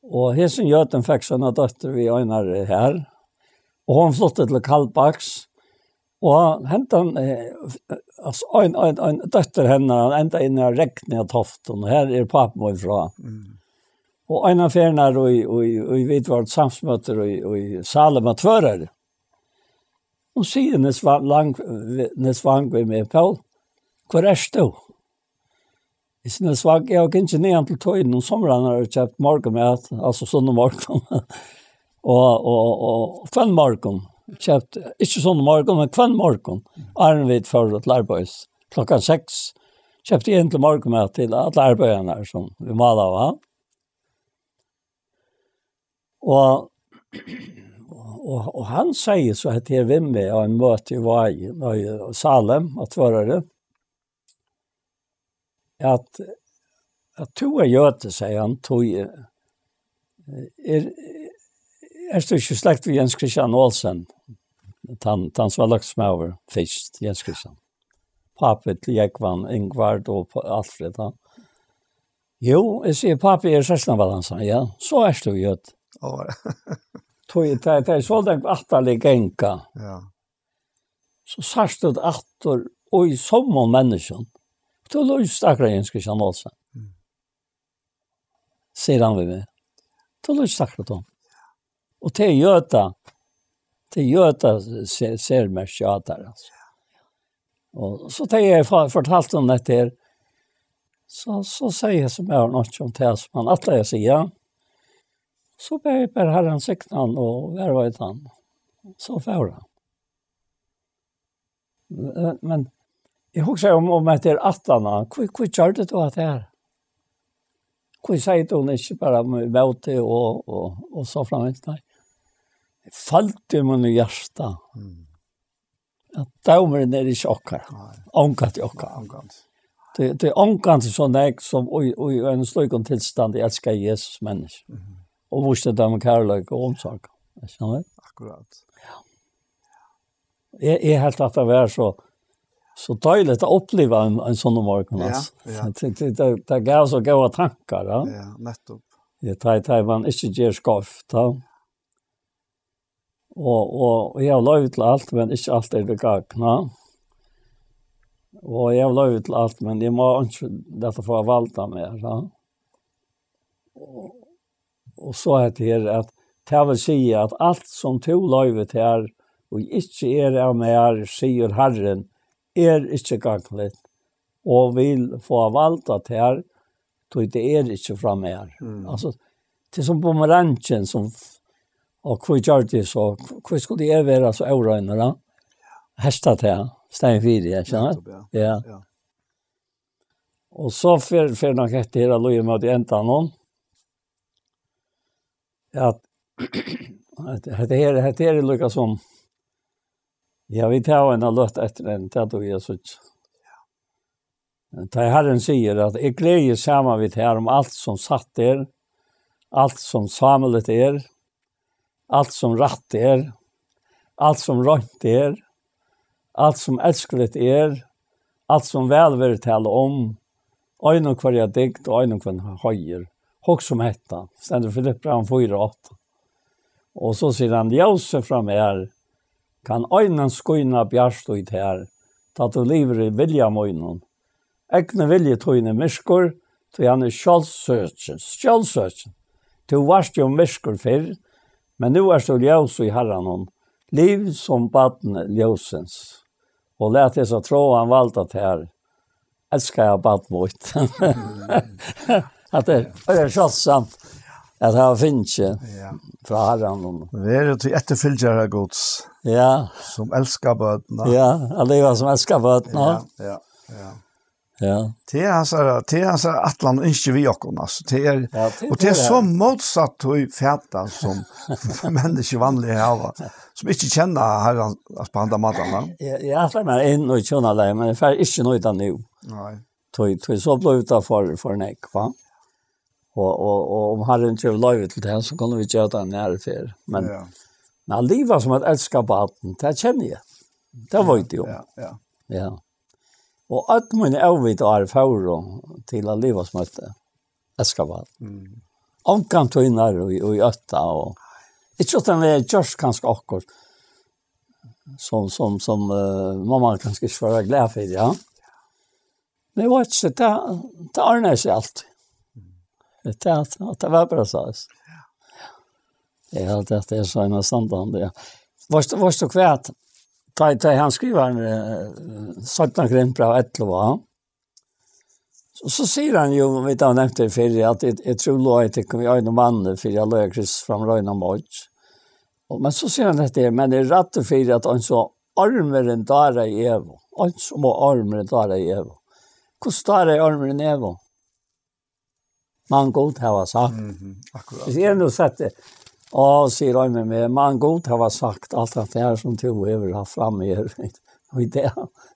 Og hesin jødin fekk sína dóttur við einari her, og hon flutti til Kaldbaks, og hendan, eh, altso, ein, ein, ein dóttir hennara, hon endaði inni á Regni á Toftum, og her er pápi mín frá. Mm. Og eina ferðina í, í, í, vit vóru samsmøddir í, í Salem á Tvøroyri. Hon sigur, Niels Wang, Niels Wang við meg, Poul, hvør ert tú? Eg sigi, Niels Wang, eg havi gingið niðan til Tøyen um somrarnar og keypt morgunmat, altso sunnumorgun. Og, og, og hvønn morgun, keypt, ikki sunnumorgun, men hvønn morgun, áðrenn vit fóru til arbeiðis. Klokkan seks, keypti eg inn til morgunmat til allar arbeiðarnar, sum vit málaðu, va? Og, og, og hann segði so, at her við meg á einum møti í Vági, nei, Salem, á Tvøroyri, at, at tú ert jødi, segði hann, tú, eh, er, ert tú ikki slekt við Jens Christian Olsen? Tann, tann sum var løgtingsmaður fyrst, Jens Christian. Pápi til Jógvan, Ingvard og Pá-, Alfred, ja. Jú, eg sigi, pápi er søskenbarn, hann sigur, ja, so ert tú jødi. Ó. Tøy, tøy, tøy, so langt aftaná ganga. Ja. So sært tú tað aftur og í sommum menniskjum. Tú lýst akkurát Jens Christian Olsen. Mm. Sigur hann við meg. Tú lýst akkurát tað. Og tað er jøda. Tað er jøda se-, sermerki á tær, altso. Og so tá eg for-, fortaldi um hetta her, so, so segði hesin maðurin nokk um tað sum hann ætlaði at siga. So bað eg bara Harran signa hann og vær veit hann. So fór hann. Eh, men eg hugsaði um, um hetta er aftaná. Hví, hví gjørdi tú hatta her? Hví segði tú ikki bara ímóti og, og, og so framvegis? Nei. Eg føldi í mínum hjarta, mm, at dómurin er ikki okkara. Nei. Ongantíð okkara. Ongantíð. Tað, tað er ongantíð so nógv sum í, í einum slíkum tilstandi elskaði Jesus menniskju. Mhm. Og vísti teimum kærleika og umsorgan. Skilur tú? Akkurát. Ja. Eg, eg helt at tað var so, so deiligt at uppliva ein, ein sunnan morgun, ja, altso. Ja. Tað, tað, tað, tað gav so góðar tankar, ja. Ja, nettupp. Ja, tá, tá man ikki ger skeivt, tá. Og, og, og eg havi loyvi til alt, men ikki alt er til gagn, ja. Og eg havi loyvi til alt, men eg má ikki lata fáa vald á meg, ja. Og, og so hetta her, at tað vil siga, at alt sum tú loyvir tær, og ikki er av mær, sigur Harrin, er ikki gagnligt, og vil fáa vald á tær, tí tað er ikki frá mær. Mm. Altso, tað er sum bumerangin sum, og hví gjørdi eg so, hví skuldi eg vera so óreinur, da? Hetta tað, staðin fyri, ja, skilur tú? Nettupp, ja. Ja. Ja. Og so fer, fer nokk hetta her at líða móti endanum. At, at hetta her, hetta her er líka sum, ja, vit hava eina løtu eftir enn, tað dugi eg so ikki. Tá Harrin sigur at eg gleði saman við tær um alt sum satt er, alt sum sámiligt er, alt sum rætt er, alt sum reint er, alt sum elskuligt er, alt sum væl verður talað um, ein og hvørja dygd og ein og hvønn heiður. Hugsa um hetta, stendur Filippibrævinum fýra átta. Og so sigur hann, ljósið frá mær kann einans skína bjart í tær, tá tú livir í vilja mínum. Egni vilji tín er myrkur, tí hann er sjálvsøkin, sjálvsøkin. Tú vart jú myrkur fyrr, men nú ert tú ljós í Harranum. Liv sum barn ljósins, og lat hesa tráan valda tær, elskaða barn mítt. At tað er, tað er sjáldsamt at hava fingið, ja, frá Harranum. Verið tí eftirfylgjarar Guds, ja, sum elska børn. Ja, at liva sum elska børn, ja. Ja, ja, ja. Ja. Tað er hansara, tað er hansara ætlan og ynski við okkum, altso. Tað er, ja, tað, og tað er, tað er so mótsatt tí fata sum menniskju vanliga hava, sum ikki kenna Harran, altso, á handan mátan, va? Eg, eg ætlaði mær inn í hjúnalagið, men eg fari ikki nýta nú. Nei. Tí, tí so blívur tað for, for nógv, va? Og, og, og um Harrin gevur loyvi til tað, so kunnu vit gera tað ein aðru ferð. Men, ja, men at liva sum eitt elskað barn, tað kenni eg. Tað, ja, veit eg um. Ja, ja. Ja. Og øll míni óvit ár fóru til at liva sum eitt elskað barn. Mm. Ongantíð nær í, í ótta, og ikki uttan eg gjørdi kanska okkurt sum, sum, sum, eh, mamma kanska ikki var glað fyri, ja. Men eg veit ikki, tað, tað ordnaði seg alt. Tað, tað, tað var bara so. Eg helt at tað er so einastandandi, ja. Veitst, veitst tú hvat? tá, tá hann skrivar, eh, seinna Korintbræv ellivu, ja. Så, så sier han jo, vi har nevnt det før, at jeg, jeg tror lov jeg tykker vi øyne mann for jeg løy Kristus fram røyne mot. Og, men så sier han dette, men det er rett og fint at han så armeren der er i Evo. Han så må armeren der er i Evo. Hvordan der er armeren i Evo? Man godt har sagt. Mhm, akkurat. Hvis jeg nå setter, og sier han med meg, man godt har sagt alt det her som du har haft fram her. Og i det,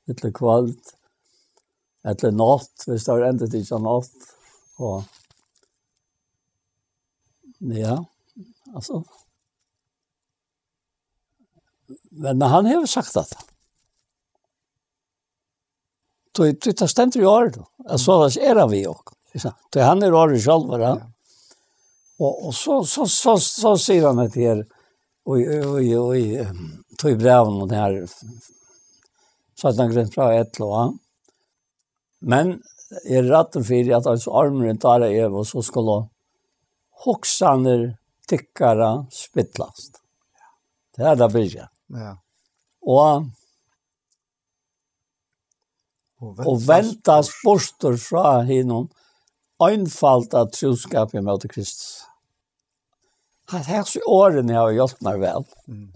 etter kvalt, etter natt, hvis det var enda til ikke natt. Og, ja, altså. Men, men han har jo sagt det. Tog, tog, det stendur i ordet. Altså, det er han vi også. Ikke sant? Tog han er ordet selv, va? Ja. Og, og så, så, så, så sier han det her, og i, og i, og i, ehm, tog i breven og det her, satan Korintbræv ellivu, va? Men er rett og slett at altså armeren der er, og så skulle hugsanir tykkara spillast. Det er det blir. Ja. Og Og og vendast burtur frá hinum einfalda trúskapi móti Kristus. At hesi orðini hava hjálpt mær væl. Mm.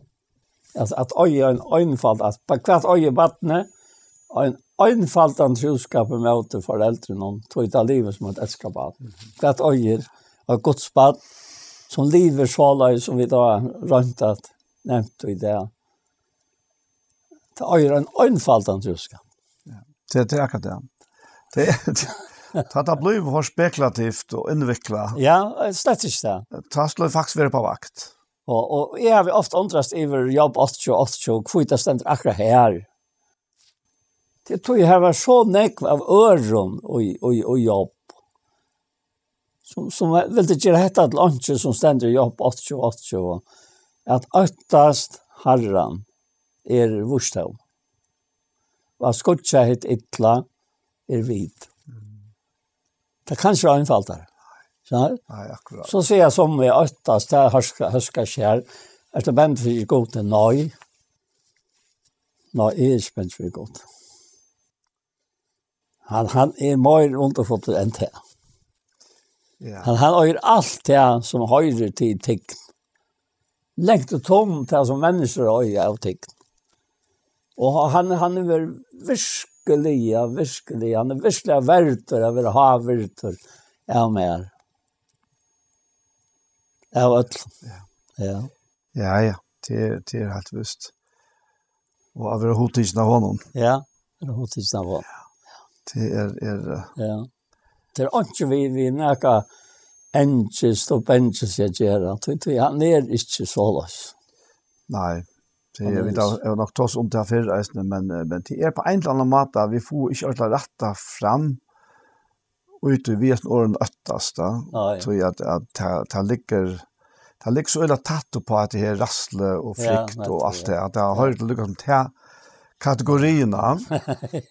At, at eiga ein einfald, at, hvat eigur barnið? Ein einfaldan trúskap móti foreldrunum, tí tað livir sum eitt elskað barn. Mhm. Hvat eigur eitt Guds barn, sum livir soleiðis, sum vit hava roynt at nevnt í dag? Tað eigur ein einfaldan trúskap. Ja. Tað, tað er akkurát tað. Tað er, tá tað blívur for spekulativt og innviklað. Ja, slett ikki tað. Tá skal tú faktiskt vera á vakt. Og, og eg havi ofta undrast yvir Job áttaogtjúgu, áttaogtjúgu, hví tað stendur akkurát her. Tað er tí her var so nógv av øðrum í, í, í Job. Sum, sum vildi gera hetta til einki sum stendur í Job áttaogtjúgu, áttaogtjúgu, at óttast Harran er vísdóm. Og at skýggja hitt illa er vit. Mm. Tað kann ikki vera einfaldari. Skilur? Nei, akkurát. So siga summi, óttast, tað hóskar, hóskar seg. Ert tú bangin fyri Gud? Nei. Nei, eg eri ikki bangin fyri Gud. Hann, hann er meir undurfullur enn tað. Ja. Hann, hann eigur alt tað sum hoyrir til tign. Langt og tóm tað sum menniskjur eiga av tign. Og hann, hann er virkiliga, virkiliga, hann er virkiliga verdur at vera hávirdur av mær. Av øllum. Ja. Ja. Ja, ja, tað er, tað er heilt vist. Og at vera hugtikin av honum. Ja, vera hugtikin av honum. Tað er, er, eh, ja. Tað er einki við, við nakað angist og bangist at gera. Tí, tí hann er ikki soleiðis. Nei, tað er, vit hava, hava nokk tosað um tað fyrr eisini, men, eh, men tað er á ein ella annan máta, vit fáa ikki ordiliga rætta fram, út í við hesum orðum óttast, tá. Nei. Tí at, at tað, tað liggur, tað liggur so illa tætt upp á at tað er ræðsla og frykt og alt tað, at tað hoyrir til líka sum tað kategoriina.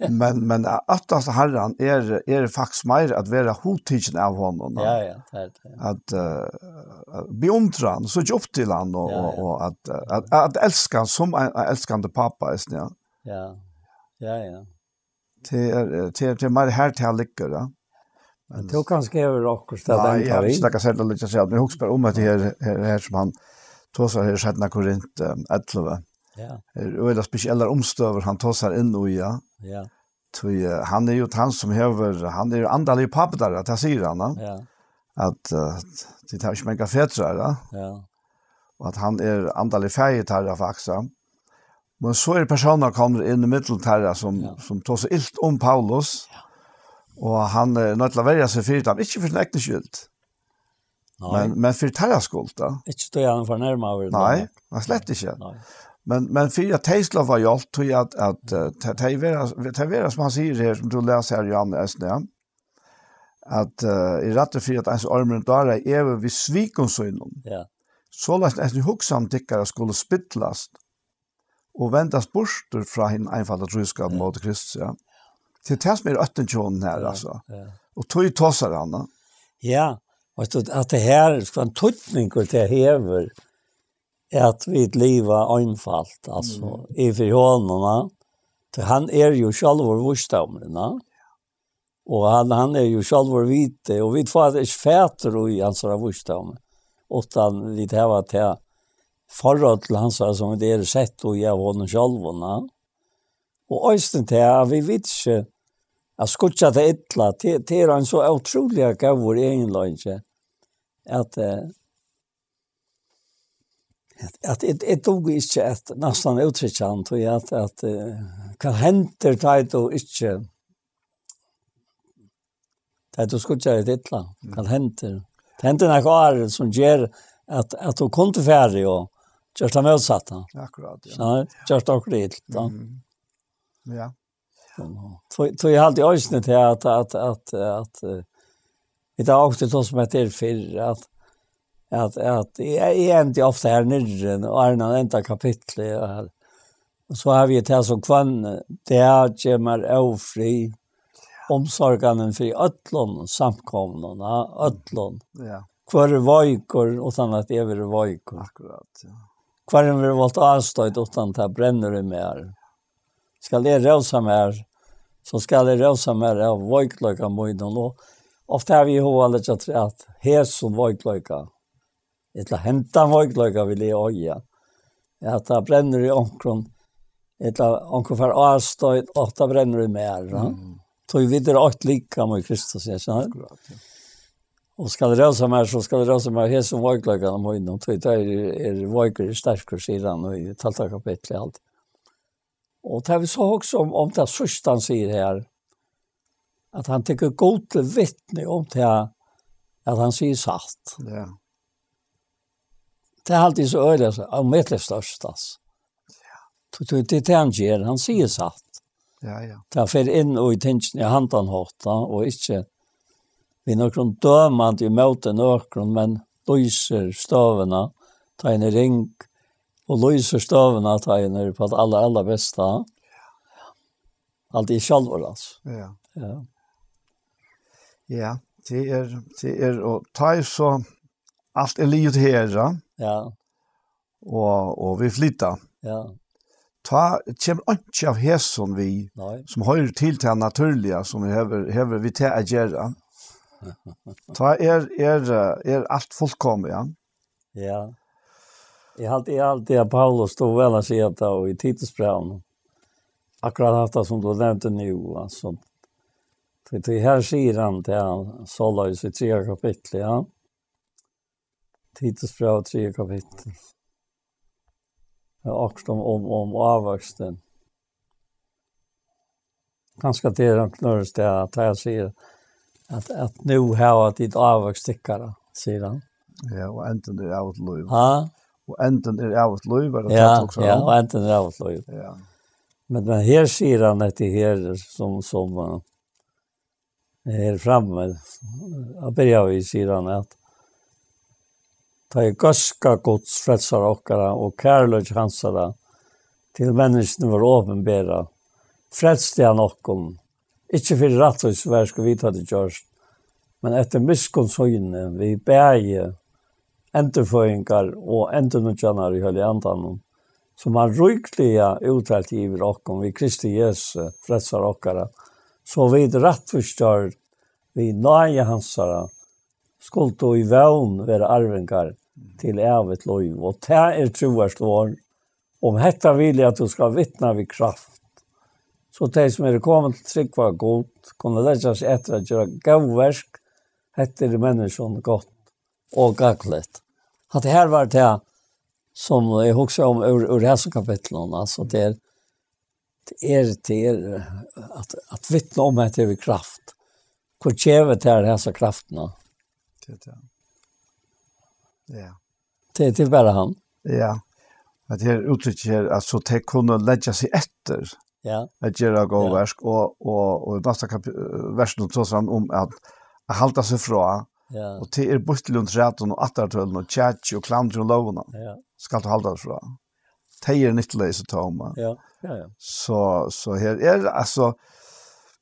Men, men at óttast Harran er, er faktiskt meir at vera hugtikin av honum, tá. Ja, ja, tað er tað. At, eh, at beundra hann, síggja upp til hann og, og, og at, at, at elska hann sum ein, ein elskandi pápa, eisini, ja. Ja, ja, ja. Tað er, eh, tað er, tað er meir her tað liggur, ja. Men tú kanska hevur okkurt at... Nei, eg havi ikki nakað serligt at leggja afturat, men eg hugsi bara um at her, her, her sum hann tosar her í seinna Korint, eh, ellivu. Ja. Her er øgiliga spesiellar umstøður, hann tosar inn í, ja. Ja. Tí, eh, hann er jo hann sum hevur, hann er jo andaligur pápi teirra, tað sigur hann, ja. Ja. At, eh, tit hava ikki mangan fedrar, ja. Ja. Og at hann er andaligur faðir teirra, faktiskt, ja. Men so eru persónar komnir inn í millum teirra sum, ja, sum tosa ilt um Paulus, ja, og hann er noydd til at verja seg fyri teimum, ikki fyri sína egnu skyld. Nei. Men, men fyri teirra skuld, ja. Ikki tí hann fornærmaður. Nei, nei, slett ikki. Nei. Men, men fyri at tey skulu fáa hjálp, tí at, at, eh, tey, tey vera, tey vera, sum hann sigur her, sum tú lesur her, Johanne, eisini, ja, at, eh, eg ræddi fyri, at eins ormurin dáraði Evu við svikum sínum. Ja. Soleiðis at eisini hugsan tykkara skulu spillast og vendast burtur frá hinum einfalda trúskap, ja, móti Kristus, ja. Tað er tað sum er óttin hjá honum her, ja, altso. Ja. Og tí tosar hann, ja. Ja, og at, at tað her, sko, ein týdningur tað hevur, at vit liva einfalt, altso, mm, yvir honum, ja. Tí hann er jú sjálvur vísdómurin, ja. Og hann, hann er jú sjálvur viti, og vit fáa ikki fatur í hansara vísdóm, uttan vit hava tað forrit til hansara, sum vit eru sett í av honum sjálvum, ja. Og eisini tað, at vit vita ikki at skýggja tað illa, tað, tað er ein so ótrúliga góður eginleiki, at, eh, at, at eg, eg dugi ikki at næstan úttrykkja hann, tí at, at, eh, hvat hendir, tá ið tú ikki, tá ið tú skýggjar tað illa? Mm. Hvat hendir? Tað hendir nakað áðrenn sum ger at, at tú kundi farið og gjørt tað mótsatta. Akkurát, ja. So, gjørt okkurt ilt, ja. Mm. Ja. So, so eg haldi eisini til at, at, at, at, eh, vit hava ofta tosað um hetta her fyrr, at, at, at eg, eg endi ofta her niðri, og er hann enda kapitlið, og her. Og so havi eg tað sum: hvønn dag ger mær ófrið, umsorganin fyri øllum samkomnum, ja, øllum. Ja. Hvør er veikur, uttan at eg verði veikur? Akkurát, ja. Hvørjum verður volt ástoyt, uttan tað brennur í mær? Skal eg rósa mær, so skal eg rósa mær av veikleika mínum. Og ofta havi eg hug at leggja afturat hesum veikleika, ella hendan veikleika vil eg eiga. At tað brennur í onkrum, ella onkur fær ástoyt, og tað brennur í mær, ja. Mm. Tí vit eru eitt likam í Kristus, ja, so. Akkurát, ja. Og skal rósa mær, so skal rósa mær hesum veikleikanum mínum, tí tá eg eri veikur, eri eg sterkur, sigur hann í tólvta kapitli alt. Og tá vit so hugsa um, um tað síðsta hann sigur her, at hann tekur Gud til vitni um tað, at hann sigur satt. Ja. Tað er altíð so øgiliga, so ómetaliga stórt, altso. Tí, tí, tí tað hann ger, hann sigur satt. Ja, ja. Tað fer inn í tingini á handan hátt, ja, og ikki við nøkrum dømandi ímóti nøkrum, men lýsir støðuna, tá hon er ring, og lýsir støðuna, tá hon er upp á tað allar, allarbesta. Altíð sjálvur, altso. Ja. Ja. Ja, tað er, tað er, og tá er so alt er liðugt her, ja. Ja. Og, og vit flyta. Ja. Tá kemur einki av hesum við, nei, sum hoyrir til tað natúrliga, sum hevur, hevur við tað at gera. Tá er, er, er alt fullkomið, ja. Ja. Eg haldi, eg haldi at Paulus stóð væl at siga tað í Titusbrævinum. Akkurát hatta sum tú nevndi nú, altso. Tí, tí her sigur hann tað, soleiðis í triðja kapitli, ja. Titusbræv, triðja kapittul. Ja, okkurt um, um, um ávøkstin. Kanska tað er hann knørrist, at hann sigur at, at nú hava tit ávøkst tykkara, sigur hann. Ja, og endin er ævigt lív. Ha? Og endin er ævigt lív, er tað, ja, tað tók seg, ja, um? Og endin er ævigt lív. Ja. Men, men her sigur hann hetta her, sum, sum, eh, her frammi, at byrja við, sigur hann, at tá ið góðska Guds, frelsara okkara, og kærleiki hansara til menniskjuni var opinberað, frelsti hann okkum, ikki fyri rættvísisverk, sum vit høvdu gjørt, men eftir miskunn síni, við bæði endurføðingar og endurnýggjanar í Heilaga Andanum, sum hann ríkliga útdeilti yvir okkum við Kristi Jesu, frelsara okkara, so vit rættvísgjørd við náði hansara, skuldu í vón vera arvingar til ævigt lív. Og tað er trúarslóg. Um hetta vil eg, at tú skal vitna við kraft, so tey, sum eru komin til trúgv á Gud, kunnu leggja seg eftir at gera góð verk. Hetta er menniskjum gott og gagnligt. Hatta her var tað, sum eg hugsaði um úr, úr hesum kapitlinum, altso, tað er, tað er, tað er, eh, at, at vitna um hetta við kraft. Hvør gevur tær hesa kraftina? Tað er tað. Ja. Tað, tað er bara hann. Ja. At her úttrykkið her, at so tey kunnu leggja seg eftir, ja, at gera góð, ja, verk, og, og, og í næsta kapi-, versinum tosar hann um at, at halda seg frá. Ja. Og tað er býttligum trætum og ættartølum og kjaki og klandri og lógina. Ja. Skalt tú halda teg frá. Tey eru nyttuleys og tóm. Ja, ja, ja. So, so her er, altso,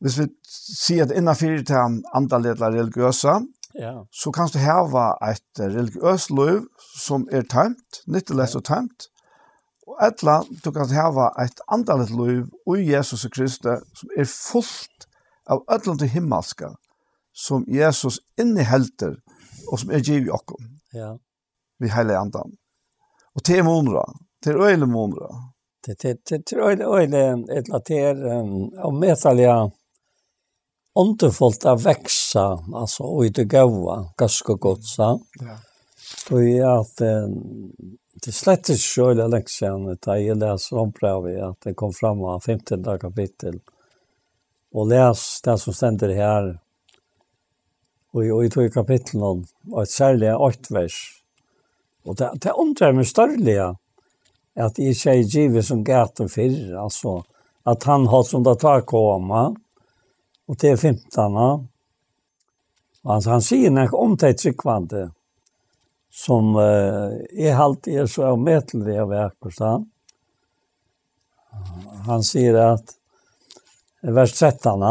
viss vit siga at innanfyri tað andaliga ella religiøsa, Ja. So kanst tú hava eitt religiøst lív sum er tømt, nyttuleyst og tømt, og ella tú kanst hava eitt andaligt lív í Jesusi Kristi, sum er fult av øllum tí himmalska, sum Jesus inniheldur og sum er givið okkum Ja. við Heilaga Andan. Og tað er munur á. Tað er øgiligur munur á. Tað, tað, tað, tað er øgiligur, øgiligur, ella tað er, um, ómetaliga undurfult at vaksa, altso, í tí góða, góðska Guds, ja. Ja. Og í at, um, tað er slett ikki so øgiliga langt síðan, tá eg las Rómbrævið, at tað kom fram á fimtanda kapittul, og las tað sum stendur her, og í, og í tí kapitlinum, og eitt serliga eitt vers. Og tað, tað undrar meg stórliga, at eg ikki hevði givið sum gætur fyrr, altso, at hann helt sum tað tá kom, og til fimtan, og hann, hann sigur nakað um tey trúgvandi, sum, eh, eg haldi er so ómetaliga vakurt, ha? Hann sigur at, vers trettan,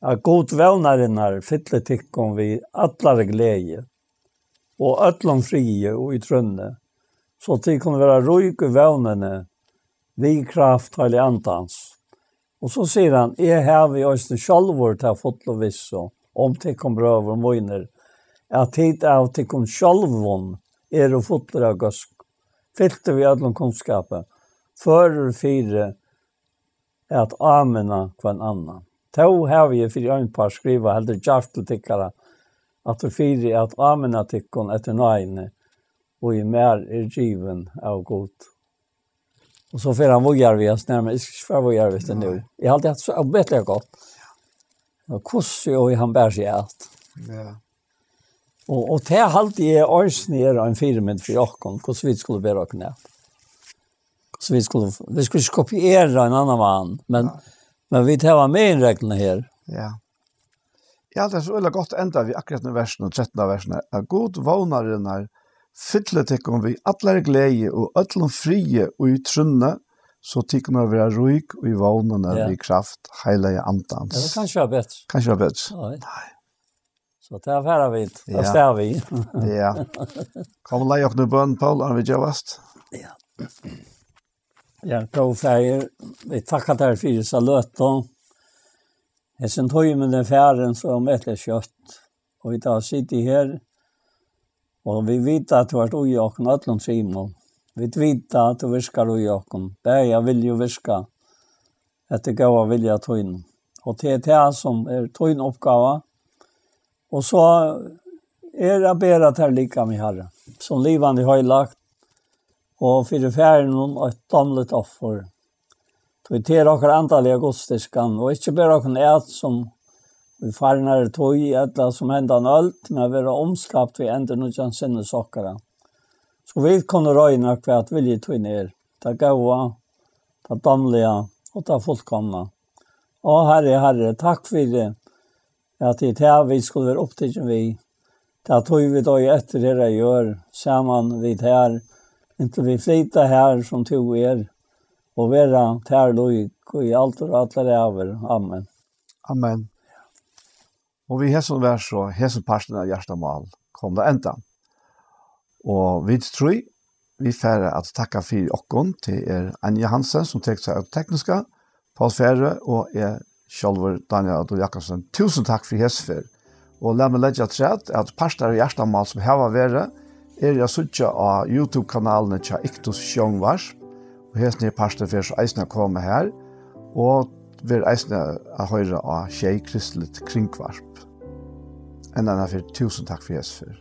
at Gud vónarinnar fylli tykkum við allari gleði og øllum friði og í trúnni, so tit kunnu vera rík í vónini við kraft Heilaga Andans. Og so sigur hann, eg havi eisini sjálvur ta fullu vissu um tykkum, brøður mínir, at tit av tykkum sjálvum eru fullir av góðsk, fyltir við øllum kunnskapi, førir fyri at áminna hvønn annan. Tó havi eg fyri ein part skrivað heldur djarvt til tykkara, at fyri at áminna tykkum eftir náðini, og í mær er givin av Gud. Og so fer hann víðari við at snara, men eg skal ikki fara víðari við tað nú. Nei. Eg haldi, at so er betri gott. Og hvussu og hann ber seg at. Ja. Og, og tað haldi eg eisini er ein fyrimynd fyri okkum, hvussu vit skulu bera okkum at. Hvussu vit skulu, vit skulu ikki kopiera ein annan mann, men, Nei. men vit hava meginregluna her. Ja. Ja, tað er so øgiliga gott at enda við akkurát í versinum, trettanda versinum, at Gud vónarinnar fylli tykkum við allari gleði og øllum friði í trúnni, so tit kunnu vera rík í vónini Ja. við kraft Heilaga Andans. Ja, tað kann ikki vera betri. Kann ikki vera betri. Nei. Nei. So tað fara vit. Ja. Tað stava vit. Ja. Kom, lat okkum í bøn, Paul, áðrenn vit gevast. Ja. Ja, góði Faðir, vit takka tær fyri hesa løtu. Hesin tímin er farin so ómetaliga skjótt. Og vit hava sitið her, og vit vita, at tú ert í okkum øllum trimum. Vit vita, at tú virkar í okkum, bæði av vilja og virka, eftir góða vilja tín. Og tað er tað, sum er tín uppgáva. Og so er at bera tær likami, Harri, sum livandi heilagt, og fyri Faðirinum eitt dámligt offur. Tí tað er okkara andaliga gudsdýrkan, og ikki bera okkum at sum í farnari tíð, ella sum hendan øld, men vera umskapt við endurnýggjan sinnis okkara. So vit kunnu royna, hvat vilji tín er, tað góða, tað dámliga og tað fullkomna. Ó, Harri, Harri, takk fyri, at tað er tað, vit skulu vera upptikin við. Tað tí vit eiga eftir her á jørð, saman við tær, inntil vit flyta har, sum tú er, og vera tær lík í aldur og allar ævir. Amen. Amen. Og við hesum var so hesin parturin av Hjartamál komin at enda. Og vit trý, vit fara at takka fyri okkum. Tað er Anja Hansen, sum tekur seg av tekniska, Paul Færø og eg sjálvur, Daniel Adolf Jakobsen. Túsund takk fyri hesa ferð. Og lat meg leggja afturat, at partar av Hjartamál, sum hava verið, eru at síggja á YouTube-kanalini hjá Iktus Sjónvarp. Og hesin her partur fer so eisini at koma har. Og verður eisini at hoyra á Sjey Kristiligt Kringvarp. Enn eina ferð, túsund takk fyri hesa ferð.